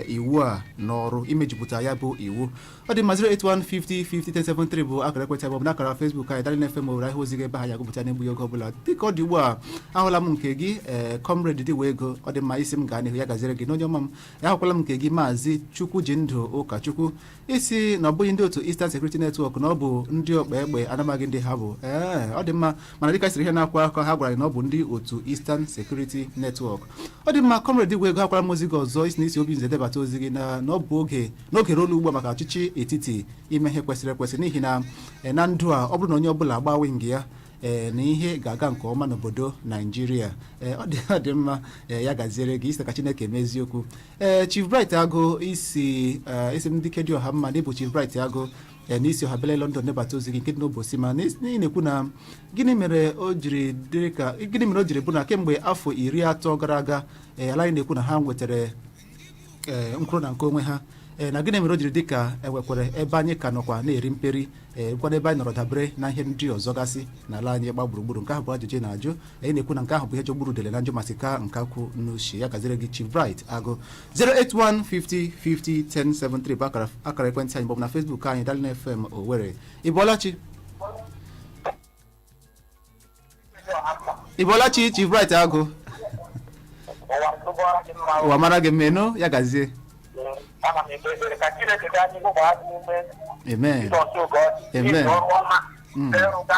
iwu a n'ọrụ, imejupụta ya bụ iwu? Ọ dị mma, 08150501073 bụ akara ekwentị, bụ n'akara Facebook anyị, Darling FM Owerri. Ahịa ozi gị ebe ha ya agụpụta na-egbughị oge ọbụla. Dịka ọ dị ugbu a, ahụla m nke gị, comrade Dịwa Ego. Ọ dị mma, isi m gaa n'ihu, ya gaziere gị n'onye ọma m. Ahụkwala m nke gị, Maazị Chukwu ji ndụ ụkọchukwu, isi na ọ bụghị ndị otu Eastern Security Network, na ọ bụ ndị ọkpa egbe anamaghị ndị ha bụ. Ee, ọ dị mma, mana dịka siri ihe na-akwa akọ ha gwara anyị na ọ bụ ndị otu Eastern Security Network. Ọ dị mma, comrade Dịwa Ego, akwara m ozi gị ọzọ. Isi na isi obi nze debata ozi gị na ọ bụ oge n'oge ruola ugbu a maka ọchịchị etiti ime ihe kwesịrị ekwesị, n'ihi na na ndụ a, ọ bụrụ na onye ọbụla gbaa wing ya, na ihe ga-aga nke ọma n'obodo Naijiria. Ee, ọ dị mma, ya gaziere gị. Isi ka Chineke mee eziokwu. Ee, Chief Bright Agụ, isi m dike dị ọha mma na ịbụ Chief Bright Agụ, n'isi ọha bele London nebata ozi gị nke dị n'obosi, ma ị na-ekwu na gịnị mere o jiri dịrị ka gịnị mere o jiri bụ na kemgbe afọ 30 gara aga, ala anyị na-ekwu na ha nwetara nkwụrụ na nke onwe ha, na gịnị mere o jiri dị ka enwekwara ebe anyị ka nọkwa na-eri mperi, kwado ebe anyị nọrọ dabere na ihe ndị ọzọ gasị n'ala anyị gba gburugburu? Nke ahụ bụ ajụjụ ị na-ajụ. Anyị na-ekwu na nke ahụ bụ ihe jọgburu udele na njọ masị ka nkakwu n'ushi. Ya gaziri gị, Chief Bright Agụ. 08150 50 1073 bụ akara ekwentị anyị, maọbụ na Facebook anyị, Darling FM Owerri. Ị bọọla chi? Ị bọọla chi, Chief Bright Agụ? Ụwa mara gị mma, ya gazie. Ana m ekpe ekpere ka Chineke gaa n'ihu gbaa gị ume. Amen. Jizọs oge Amen. ọrụ ọma ịrụga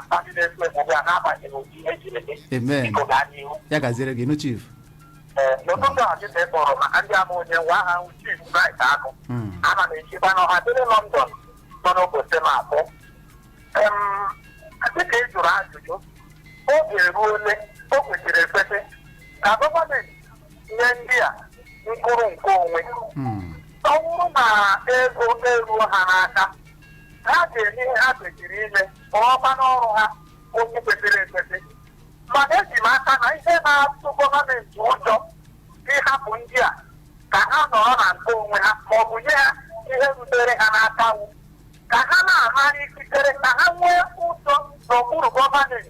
na ndị na-ekwu ebubo a, n'agbanyeghị ụdị ihe jiri dị. Amen. Biko gaa n'ihu. Ya gaziere gị nụ, Chief. Ee, n'ụtụtụ a dịka ị kpọrọ maka ndị ama onye nwe aha ahụ, Chief Bright Agụ, ana m echikwa na ọha dịrị London nọ n'obosi m abụọ. Dịka ị jụrụ ajụjụ, oge eruole o kwesịrị ekwesị ka gọọmenti nye ndị a mkpụrụ nke onwe. Ọ bụrụ na ego eruo ha n'aka, ha ga-eme ihe ha kwesịrị ime, rụọkwa n'ọrụ ha onye kwesịrị ekwesị. Mana eji m aka na ihe na-atụ gọọmenti ụjọ ịhapụ ndị a ka ha nọrọ na nke onwe ha ma ọ bụ nye ha ihe rutere ha n'aka wụ ka ha na-amara ikikere, ka ha nwee ụjọ n'okpuru gọọmenti,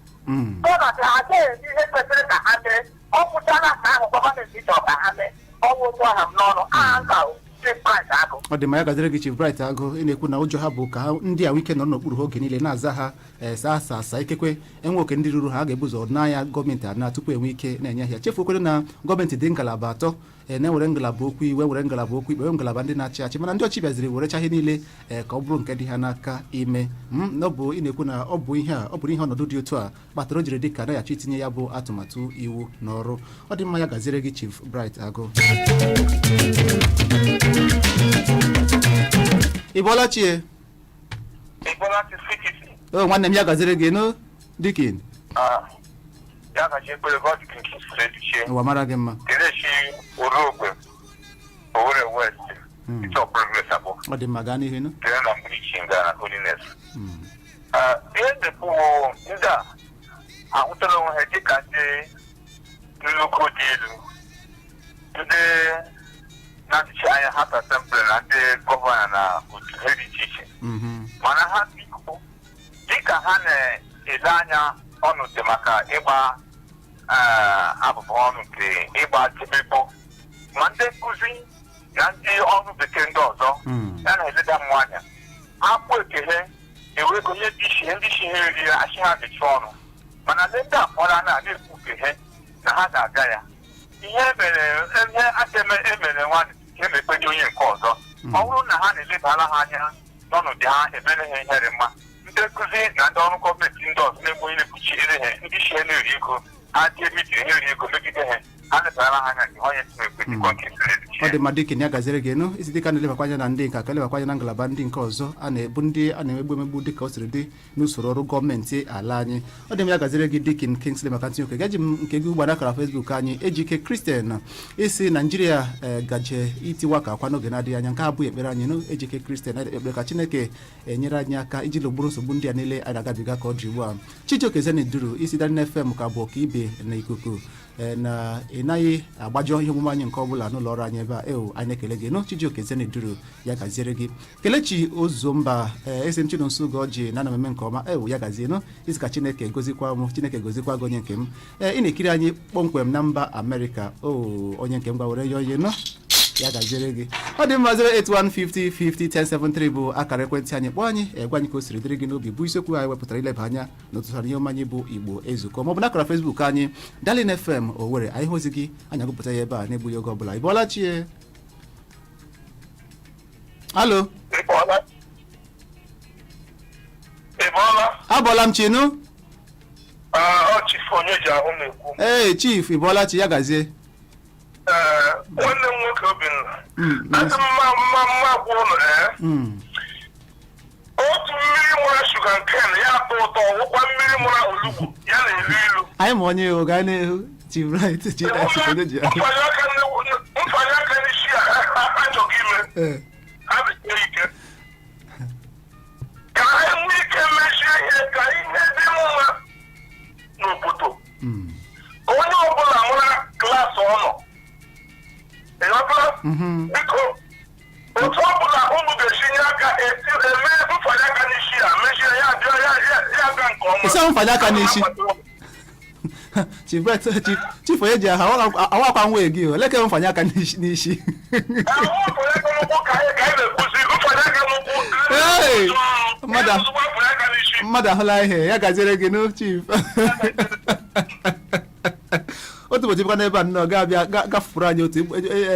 so that ha agaghị eme ihe kwesịrị ka ha mee. Ọ pụtara ka ahụ gọọmenti chọrọ ka ha mee. Ọ bụ otu aha m n'ọnụ, aha nka Chief Bright Agụ. Ọ dị mma, ya gaziri gị, Chief Bright Agụ. Ị na-ekwu na ụjọ ha bụ ka ha ndị a ike nọrọ n'okpuru ha oge niile, na-aza ha esa asa asa. Ikekwe enwe oke ndị ruru ha, a ga-ebu ụzọ n'anya gọọmenti ana tupu enwe ike na-enye ha. Chefuokwere na gọọmenti dị ngalaba atọ, na-enwere ngalaba okwu iwu, nwere ngalaba okwu ikpe, nwere ngalaba ndị na-achị achị, mana ndị ọchị bịaziri werecha ihe niile ka ọ bụrụ nke dị ha n'aka ime. Na ọ bụ ị na-ekwu na ọ bụ ihe a, ọ bụrụ ihe ọnọdụ dị otu a kpatara o jiri dị ka anaghị itinye ya bụ atụmatụ iwu n'ọrụ. Ọ dị mma, ya gaziere gị, Chief Bright Agụ. Ị bọọla chie? O nwanne m, ya gaziere gị nụ, Dikin. Ya gaji ekpere God nke Ụwa mara gị mma. Kelechi Orogwe, Owerri West, It's of Progress abụọ. Ọ dị mma, gaa n'ihu nụ. Kele na Mkpirichi nga na Holiness. Ihe na-ekwu, ndị a ahụtala onwe ha dịka ndị nnukwu dị elu, ndị na-achịchi anya ha assembly na ndị gọvanọ na otu ha dị iche iche. Mana ha biko, dịka ha na-ele anya ọnọdụ maka ịgba abụbụ ọnụ nke ịgba chebebo ma ndị nkụzi. Na ndị ọrụ bekee ndị ọzọ ya na-eleda mmụọ anya akwụ ekele ewego ihe ndị isi ndị isi ha eriri achị ha mechie ọnụ, mana ndị ndị akpọrọ na na-ekwu nke na ha ga-aga ya. Ihe emere, ihe aka emere nwa ka emekpeji onye nke ọzọ. Ọ bụrụ na ha na-elebara ha anya n'ọnọdụ ha, emere ha ihere mma. Ndị nkụzi na ndị ọrụ gọọmenti ndị ọzọ na-enwe onye na-ekwuchiri ha, ndị isi ha na-eri ego, ha dị emitiri ha eri ego megide ha, ha lebara ha anya nke onye tụrụ ekwe nke. Ọ dị mma, Dikin, ya gaziri gị. Nụ isi dịka na-elebakwa anya na ndị nke ka elebakwa anya na ngalaba ndị nke ọzọ a na-ebu ndị a na-emegbu emegbu dịka o siri dị n'usoro ọrụ gọọmenti ala anyị. Ọ dị m, ya gaziri gị, Dikin Kingsley, maka ntinye oke gaji m nke gị ugbu a n'akara Facebook anyị. Ejike Kristian isi Naijiria gaje itiwa ka akwa n'oge na-adịghị anya. Nke abụghị ekpere anyị nụ. Ejike Kristian, anyị ekpere ka Chineke enyere anyị aka iji lụgburu nsogbu ndị a niile anyị na-agabiga ka ọ dị ugbu a. Chijioke Zeniduru isi Darling FM ka bụ ọka ibe na ikuku na ị naghị agbajọ ihe omume anyị nke ọbụla n'ụlọ ọrụ anyị ebe a. Eo, anyị ekele gị nụ. Chijioke Zeniduru, ya gaziere gị. Kelechi Ozomba, esi m Chinonso Ugoji na ana m eme nke ọma. Eo, ya gazie nụ. Isi ka Chineke gozikwa m. Chineke gozikwa gị, onye nke m. Ị na-ekiri anyị kpọmkwem na mba Amerịka. O onye nke m, gbawere ya onye nọ, ya gaziere gị. Ọ dị mma. 08150 50 1073 bụ akara ekwentị anyị. Kpọọ anyị, egwa anyị ka o siri dịrị gị n'obi, bụ isiokwu anyị wepụtara ileba anya n'ụtụtụ ihe ọma anyị bụ Igbo Ezukọ, maọbụ n'akara Facebook anyị, Darling FM Owerri. Anyị hụzi gị, anyị agụpụta ya ebe a na-egbughị oge ọbụla. Ị bọọla chie? Alo? Ị bọọla? Abọọla m chinu. Ọ Chief onye ji ahụ na-ekwu. Ee, Chief, ị bọọla chi, ya gazie. Ee, nwanne m nwoke Obinna, asị mma mma mma gwa ụlọ, ee, otu mmiri mụra sugar cane ya atọ ụtọ, wụkwa mmiri mụra olugbu ya na-elu ilu. Anyị ma onye o gaa n'ihu. Chief Right, Chief Chief onye ji ahụ. Mfanye aka n'isi a achọghị ime. Ha mesie ike ka ha nwee ike mechie ihe ka ihe dị mma n'obodo. Onye ọbụla mụra class ọ nọ, ịghọtala? Biko, otu ọbụla unu ga-esi nye aka eme mfanye aka n'isi a mechie ya bịa ya ya aga nke ọma. Isi ahụ mfanye aka n'isi. Chief Bright, Chief Chief onye ji ahụ awakwa nwa egi o leke mfanye aka n'isi. Hey! Mmadụ ahụla ihe. Ya gaziere gị nụ, Chief. Otu ụbọchị bịakwa n'ebe a nnọọ ga-abịa gafupụrụ anyị otu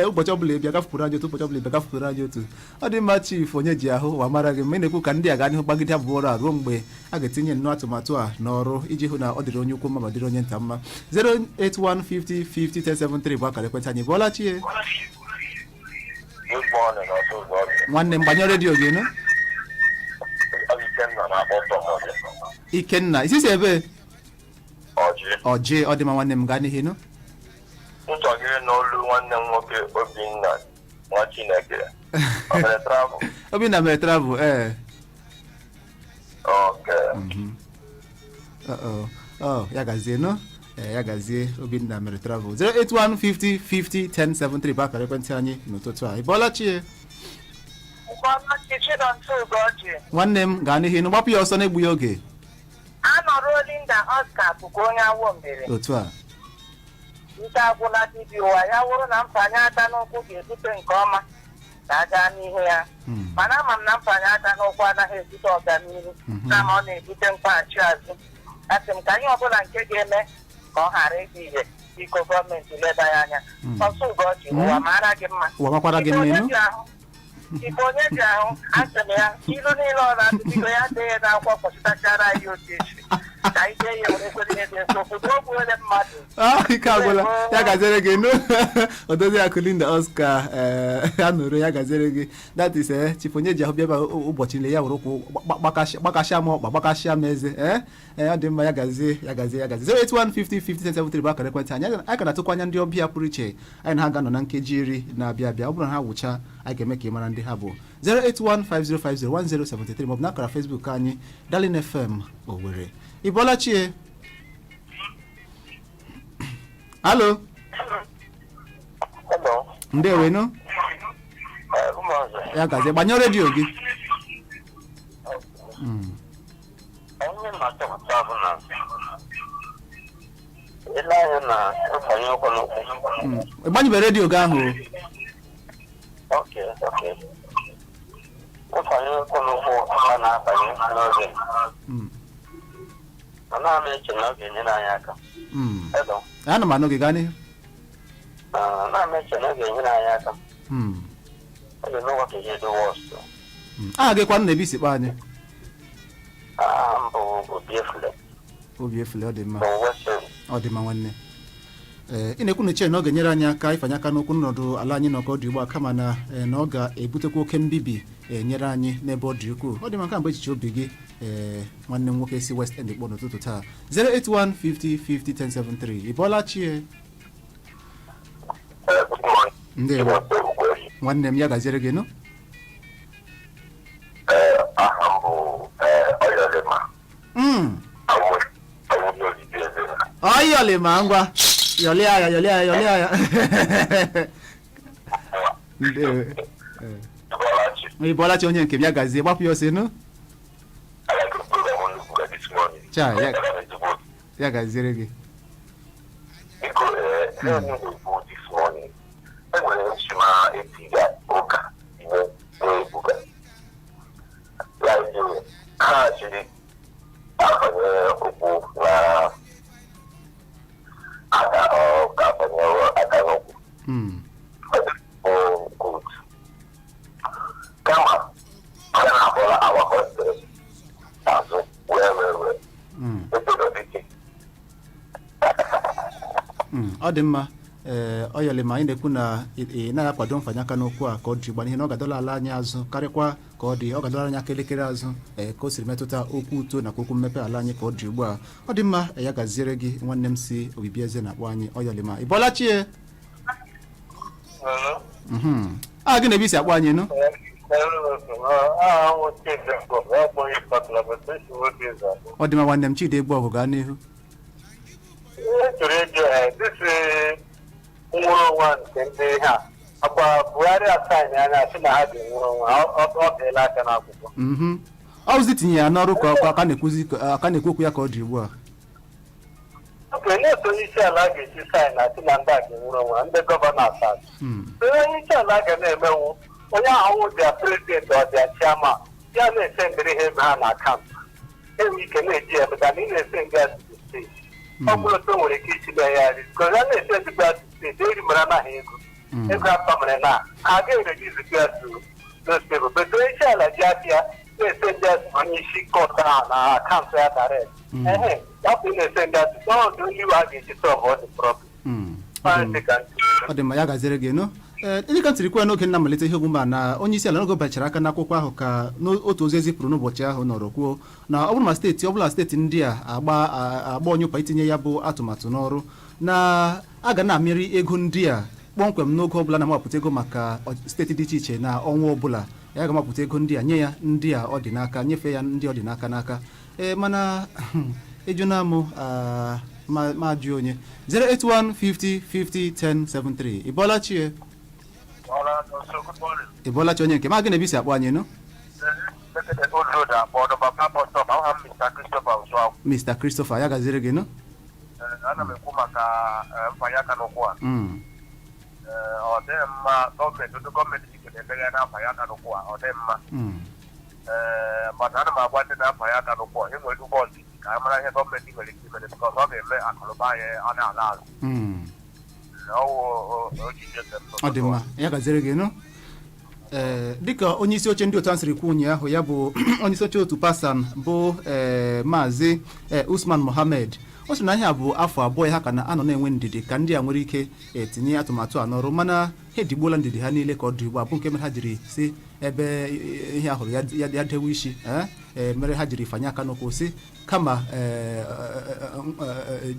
ụbọchị ọbụla ịbịa gafupụrụ anyị otu ụbọchị ọbụla ịbịa gafupụrụ anyị otu. Ọ dị mma, Chief onye ji ahụ wa mara gị mma. Ị na-ekwu ka ndị a gaa n'ihu gbagide abụọ ọrụ a ruo mgbe a ga-etinye nnọọ atụmatụ a n'ọrụ iji hụ na ọ dịrị onye ukwu mma ma dịrị onye nta mma. 08150 50 1073 bụ akara ekwentị anyị. Bụọla chie? Good morning, ọsọ ụzọ ọbịa. Nwanne m, gbanyụọ redio gị nụ. Ọ bụ Ikenna na-akpọ from Ọjị. Ikenna, isisi ebe? Ọjị. Ọjị. Ọ dị mma, nwanne m, gaa n'ihu nụ. Nchọgịrị n'olu nwanne m nwoke Obinna nwa Chineke. Ọ mere travel? Obinna mere travel, ee. Okay. Uh-oh. Oh, ya gazie nụ. Ee, ya gazie. Obinna mere travel. 08150 50 1073 bụ akara ekwentị anyị n'ụtụtụ a. Ị bọọla chie? Nwanne m, gaa n'ihu nụ, gbapụ ya ọsọ na-egbughị oge. Anọruo Linda Oscar bụkwa onye awọ mbere. Otu a. Ike agwụla dibịa ụwa. Ya wụrụ na mfanye aka n'ụkwụ ga-ebute nke ọma ka a gaa n'ihu ya, mana ama m na mfanye aka n'ụkwụ anaghị ebute ọganihu, kama ọ na-ebute mkpaghachi azụ. Asị m ka ihe ọbụla nke ga-eme ka ọ ghara ịdị ire, biko gọọmenti leba ya anya. Ọsọ Ugochi, ụwa mara gị mma. Ụwa makwara gị mma, ịnụ? Igbo onye ji ahụ, asị m ya ilu niile ọ na-atụ, biko ya dee ya n'akwụkwọ, kpọchitachara anyị otu echi ka anyị dee ya were kwere ihe dị nso kwudo okwu onye mmadụ. Ah, ike agwụla. Ya gaziere gị nụ, odozi akụ Linda Oscar. Ee, anụrụ, ya gaziere gị. That is Chief onye ji ahụ bịa ebe a ụbọchị niile ya were ụkwụ gbakashịa m ọkpa, gbakashịa m eze. Ee, ọ dị mma. Ya gazie, ya gazie, ya gazie. 081 50 50 73 bụ akara ekwentị anyị. Anyị ka na-atụkwa anya ndị ọbịa pụrụ iche anyị na ha ga-anọ na nkeji 10 na-abịa abịa. Ọ bụrụ na ha wụcha, anyị ga-eme ka ị mara ndị ha bụ. 08150501073 maọbụ n'akara Facebook anyị, Darling FM Owerri. Ị bọọla chie? Alo? Hello. Ndewenu. Ụmụazị. Ya gazie, gbanyụọ redio gị. Onye na-achọpụta bụ na ile anya na mfanye ụkwụ n'ụkwụ. Ị gbanyụbe redio gị ahụ o. Okay, okay. Nkwanye ụkwụ n'ụkwụ a na-abanye n'oge. Anaghị m eche na ọ ga-enyere anyị aka. Hello. Ana m anụ gị, gaa n'ihu. Anaghị m eche na ọ ga-enyere anyị aka. Ọ ga-eme ka ihe dị worse. Aha gị kwanụ na ebe isi kpọọ anyị? Aha m bụ Obi Efule. Obi Efule, ọ dị mma. From Western. Ọ dị mma nwanne. Ee, ị na-ekwu na iche na ọ ga-enyere anyị aka ịfanye aka n'okwu n'ọnọdụ ala anyị nọkọ dị ugbu a, kama na na ọ ga-ebutekwa oke mbibi nyere anyị n'ebe ọ dị ukwuu. Ọ dị maka mgbe echiche obi gị, ee, nwanne m nwoke si West End kpọ n'ụtụtụ taa. 081 50 50 1073. Ị bọọla chie? Ndewo nwanne m, ya gaziere gị nụ. Aha m bụ Oyolema. Ọyọlịma, ngwa, yọlịa ya, yọlịa ya, yọlịa ya. Ndewo. Ị bọọla chi onye nke m, ya gazie, gbapụ ya ọsọ nụ. Cha ya, ya gaziere gị. Biko, this morning, enwere nchima etiga ụka ime na-ebuga. Like, ha jiri afanye ụkwụ na aka ọ ka afanyere aka n'ụkwụ. Bụ good. Kama, a na-akpọrọ our country azụ wee wee wee. Instead of it, Ọ dị mma. Ee, ọyọlịma, anyị na-ekwu na ị naghị akwado mfanye aka n'okwu a ka ọ dị ugbu a, n'ihi na ọ ga-adọla ala anyị azụ karịkwa ka ọ dị, ọ ga-adọla anyị aka elekere azụ, ee, ka o siri metụta okwu uto nakwa okwu mmepe ala anyị ka ọ dị ugbu a. Ọ dị mma, ya gaziere gị nwanne m si Obibi Eze na-akpọ anyị. Ọyọlịma, ị bọọla chie? A gị na-ebe isi akpọ anyị nụ? Ọ dị mma nwanne m Chidi Egbu ọgụ, gaa n'ihu. Ihe chọrọ ịjụ dịsị nwụrụ onwe nke ndị ha akwa Buhari asaịn anya sị na ha ga-enwere onwe ha, ọ dịla aka n'akwụkwọ. Ọ bụzi tinye ya n'ọrụ ka ọ ka na-ekwuzi ka na-ekwu okwu ya ka ọ dị ugbu a. Oke na-eso onye isi ala ga-esi saịn asị na ndị a ga-enwere onwe ha, ndị gọvanọ asaa. Onye onye isi ala ga na-emenwu onye ahụ dịa prezidenti, ọ dịa chairman, ya na-ese ndịrị ha ebe ha na akaụntụ enwe ike na-eji ya maka na ị na-ese ndị a steeti ọ bụrụ otu o nwere ike isi na ya ri ka ya na-ese ndị a steeti eri mara anaghị ego ego atọ mere na ha ga-erejizi ya to those people, but onye isi ala ji aka ya na-ese ndị a onye isi kọt ahụ na akaụntụ ya direct, ehe, hapụ ị na-ese ndị a ọ dị only way a ga-eji solve all the problem. Ọ dị mma, ya gaziere gị nụ. Ee, dịka m siri kwuo n'oge nna mmalite ihe omume a, na onye isi ala n'oge bachara aka n'akwụkwọ ahụ ka n'otu ozi ezipụrụ n'ụbọchị ahụ nọrọ kwuo na ọ bụrụ ma steeti ọbụla, steeti ndị a agba agba onyụpa itinye ya bụ atụmatụ n'ọrụ, na a ga na-amịrị ego ndị a kpọmkwem n'oge ọbụla na-amapụta ego maka steeti dị iche iche na ọnwa ọbụla ya ga-amapụta ego ndị a nye ya ndị a ọ dị n'aka, nyefee ya ndị ọ dị n'aka n'aka. Ee, mana ịjụna mụ ma jụ onye 081 50 50 1073. Ị bọọla chie? Ị bọọla chi onye nke ma gị na-ebi si akpọ anyị nụ? Mr. Christopher, ya gaziri gị nụ. Ana m ekwu maka mfanye aka n'ụkwụ a. Ọ dịghị mma gọọmenti, ndị gọọmenti jikere emeghe na-afanye aka n'ụkwụ a, ọ dịghị mma. Ee, mana ana m agwa ndị na-afanye aka n'ụkwụ a enwere ụgbọ ndidi ka a mara ihe gọọmenti nwere ike imere, because ọ ga-eme akụnụba anyị ọ na-ala azụ. Ọwụ ojije. Ọ dị mma, ya gaziri gị nụ. Ee, dịka onye isi oche ndị otu a siri kwuo ụnyaahụ, ya bụ onye isi oche otu PASAN bụ ee maazị Usman Mohammed, ọ sị na ihe a bụ afọ 2 ha ka na-anọ na-enwe ndidi ka ndị a nwere ike etinye atụmatụ a n'ọrụ, mana ha edigbuola ndidi ha niile ka ọ dị ugbu a, bụ nke mere ha jiri si ebe ihe ahụrụ ya dewe isi, ee, mere ha jiri fanye aka n'ụkwụ si kama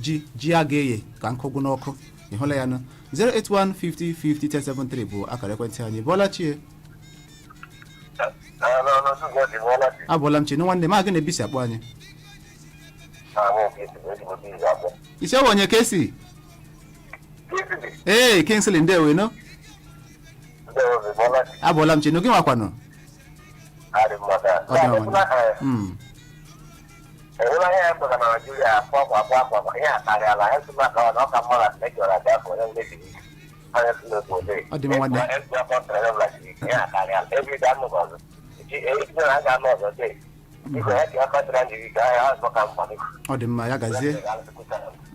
ji ji a ga-eye ka nkụ gwụ n'ọkụ. Ị hụla ya nụ? 081 50 50 1073 bụ akara ekwentị anyị. Bọọla chie? Abụọla m chi nụ nwanne m. A gị na-ebisi akpọ anyị isi ọwa onye ka esi? Ee, Kingsley, ndewo nụ. Abụọla m chi nụ, gị nwakwanụ? Ọ dị mma. Enwela ihe ya mkpụrụ na Naijiria akwa akwa akwa akwa akwa ihe akarịala ya sị maka ọ na ọ ka mma na mejọrọ abịa afọ onye mmebi. Ọ dị mma nwanne. Ọ dị mma, ya gazie.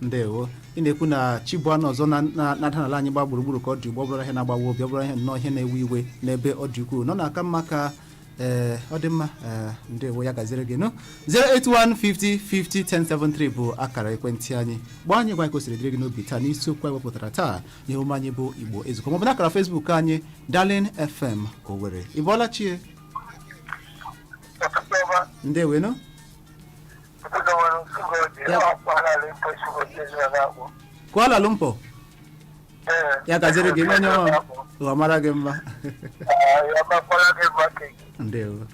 Ndewo. Ị na-ekwu na chibuanụ ọzọ na-ada n'ala anyị gba gburugburu ka ọ dị ugbu, ọ bụrụ ihe na-agbawa obi, ọ bụrụ ihe nnọọ ihe na-ewe iwe n'ebe ọ dị ukwuu nọ na-aka mma ka ee ọ dị mma. Ee, ndewo, ya gaziere gị nụ. 08150501073 bụ akara ekwentị anyị. Gbaa anyị, gwa anyị ka o siri dịrị gị n'obi taa n'isiokwu anyị wepụtara taa n'ihe omume anyị bụ Igbo Ezukọ, maọbụ n'akara Facebook anyị, Darling FM Owerri. Ị bọọla chie? Ndewo nụ. Kuala Lumpur. Ya gaziere gị, onye ọma, ụwa mara gị mma. Ndewo.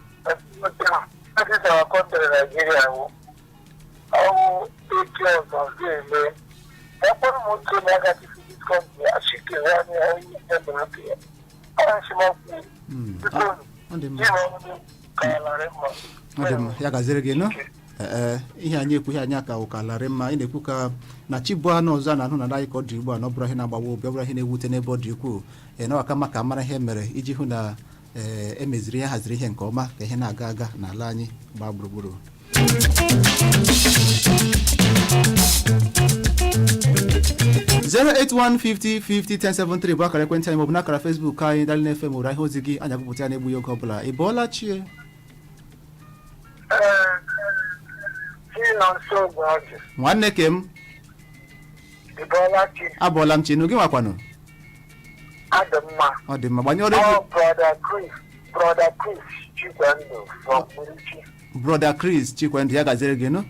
Ọ dị mma, ọ dị mma, ya gaziere gị nụ. Ee, ihe anyị ekwu, ihe anyị aka ụka larị mma. Ị na-ekwu ka na chi bụ anụ ọzọ a na-anụ na anyị ka ọ dị ugbu a na ọ bụrụ ihe na-agbawa obi, ọ bụrụ ihe na-ewute n'ebe ọ dị ukwuu. Ee, na ọka mma ka mara ihe mere iji hụ na ee emeziri ihe, haziri ihe nke ọma ka ihe na-aga aga n'ala anyị gbaa gburugburu. 08150501073 bụ akara ekwentị anyị, maọbụ n'akara Facebook anyị, Darling FM. Ụra ihe ozi gị anyị agụpụta ya na-egbughị oge ọbụla. Ị bọọla chie? Nwanne kem. Abọọla m chinu gị nwakwanụ. Adị mma. Ọ dị mma, gbanyụọ redio. Ọ Brother Chris, Brother Chris Chikwendo from Murichi. Brother Chris Chikwendụ, ya gaziere gị nụ.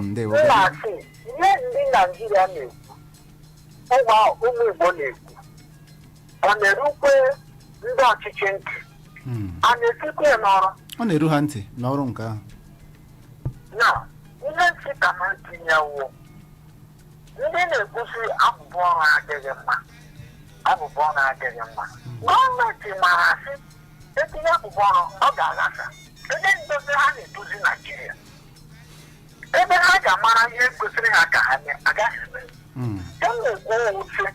Ndewo. M na-asị ihe ndị Naijiria na-ekwu, ụmụ Igbo na-ekwu, ọ na-erukwe ndị ọchịchị ntị, a na-esikwa ya n'ọrụ? Ọ na-eru ha ntị n'ọrụ nke ahụ. Na ihe ntị ka ha tinyewo ndị na-ekwusi abụbụ ọrụ adịghị mma, abụbụ ọrụ adịghị mma. Gọọmenti mara asị etinye abụbụ ọrụ, ọ ga-aghasa ebe ndozi ha na-edozi Naijiria, ebe ha ga-amara ihe kwesịrị ha ka ha mee agaghị eme. E na-ekwu owuche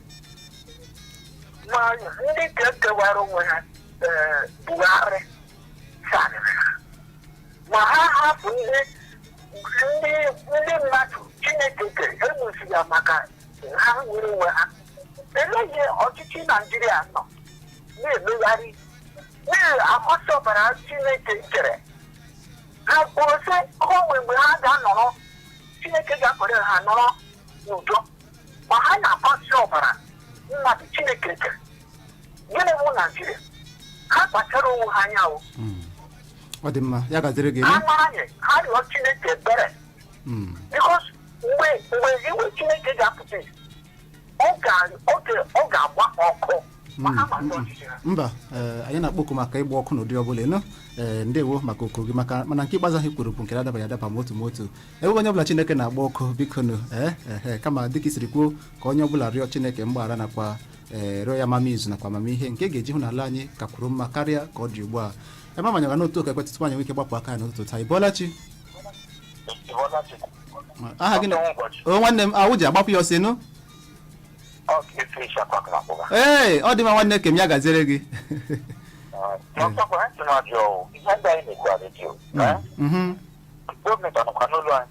ma ndị ka ekewara onwe ha, ee, Buhari sarịrị ha ma ha hapụ ndị ndị mmadụ Chineke kere egbusiri ya maka ha nwere onwe ha. Eleghị ọchịchị Naijiria nọ na-emegharị na-akwasị ọbara Chineke kere ha kwuru sị onwe mgbe ha ga-anọrọ, Chineke ga-akwere ha nọrọ n'udo, ma ha na-akwasị ọbara mmadụ Chineke kere. Gịnị bụ Naijiria? Ha kpachara onwe ha anya o. Ọ dị mma, ya gaziere gị Ha nụ. mara anyị ha rịọ Chineke ebere, because mgbe iwe Chineke ga-apụta ìhè, ọ ga-agba ọkụ ma ha mata ọchịchị ha. Mba, ee, anyị na-akpọku maka ịgba ọkụ n'ụdị ọbụla ịnụ. Ee, ndewo maka oku gị, maka mana nke ikpeazụ ahụ i kwuru bụ nke na-adabaghị adaba ma otu ma otu. Ebe onye ọbụla Chineke na-agba ọkụ, biko nụ. Ee ehe, kama dịka i siri kwuo, ka onye ọbụla rịọ Chineke mgbaghara nakwa ee rịọ ya amamizu nakwa amamihe nke ga-eji hụ na ala anyị ka kwuru mma karịa ka ọ dị ugbu a. Ebe amanyara n'otu oke ekwentị tupu anyị nwee ike gbapụ aka ya n'ụtụtụ taa. Ị bọọla chi? Aha gị na o nwanne m awụ ji agbapụ ya ọsọ ịnụ. Ee, ọ dị mma nwanne kem, ya gaziere gị.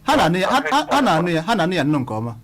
Ha na-anụ ya, ha na-anụ ya, ha na-anụ ya nnọọ nke ọma.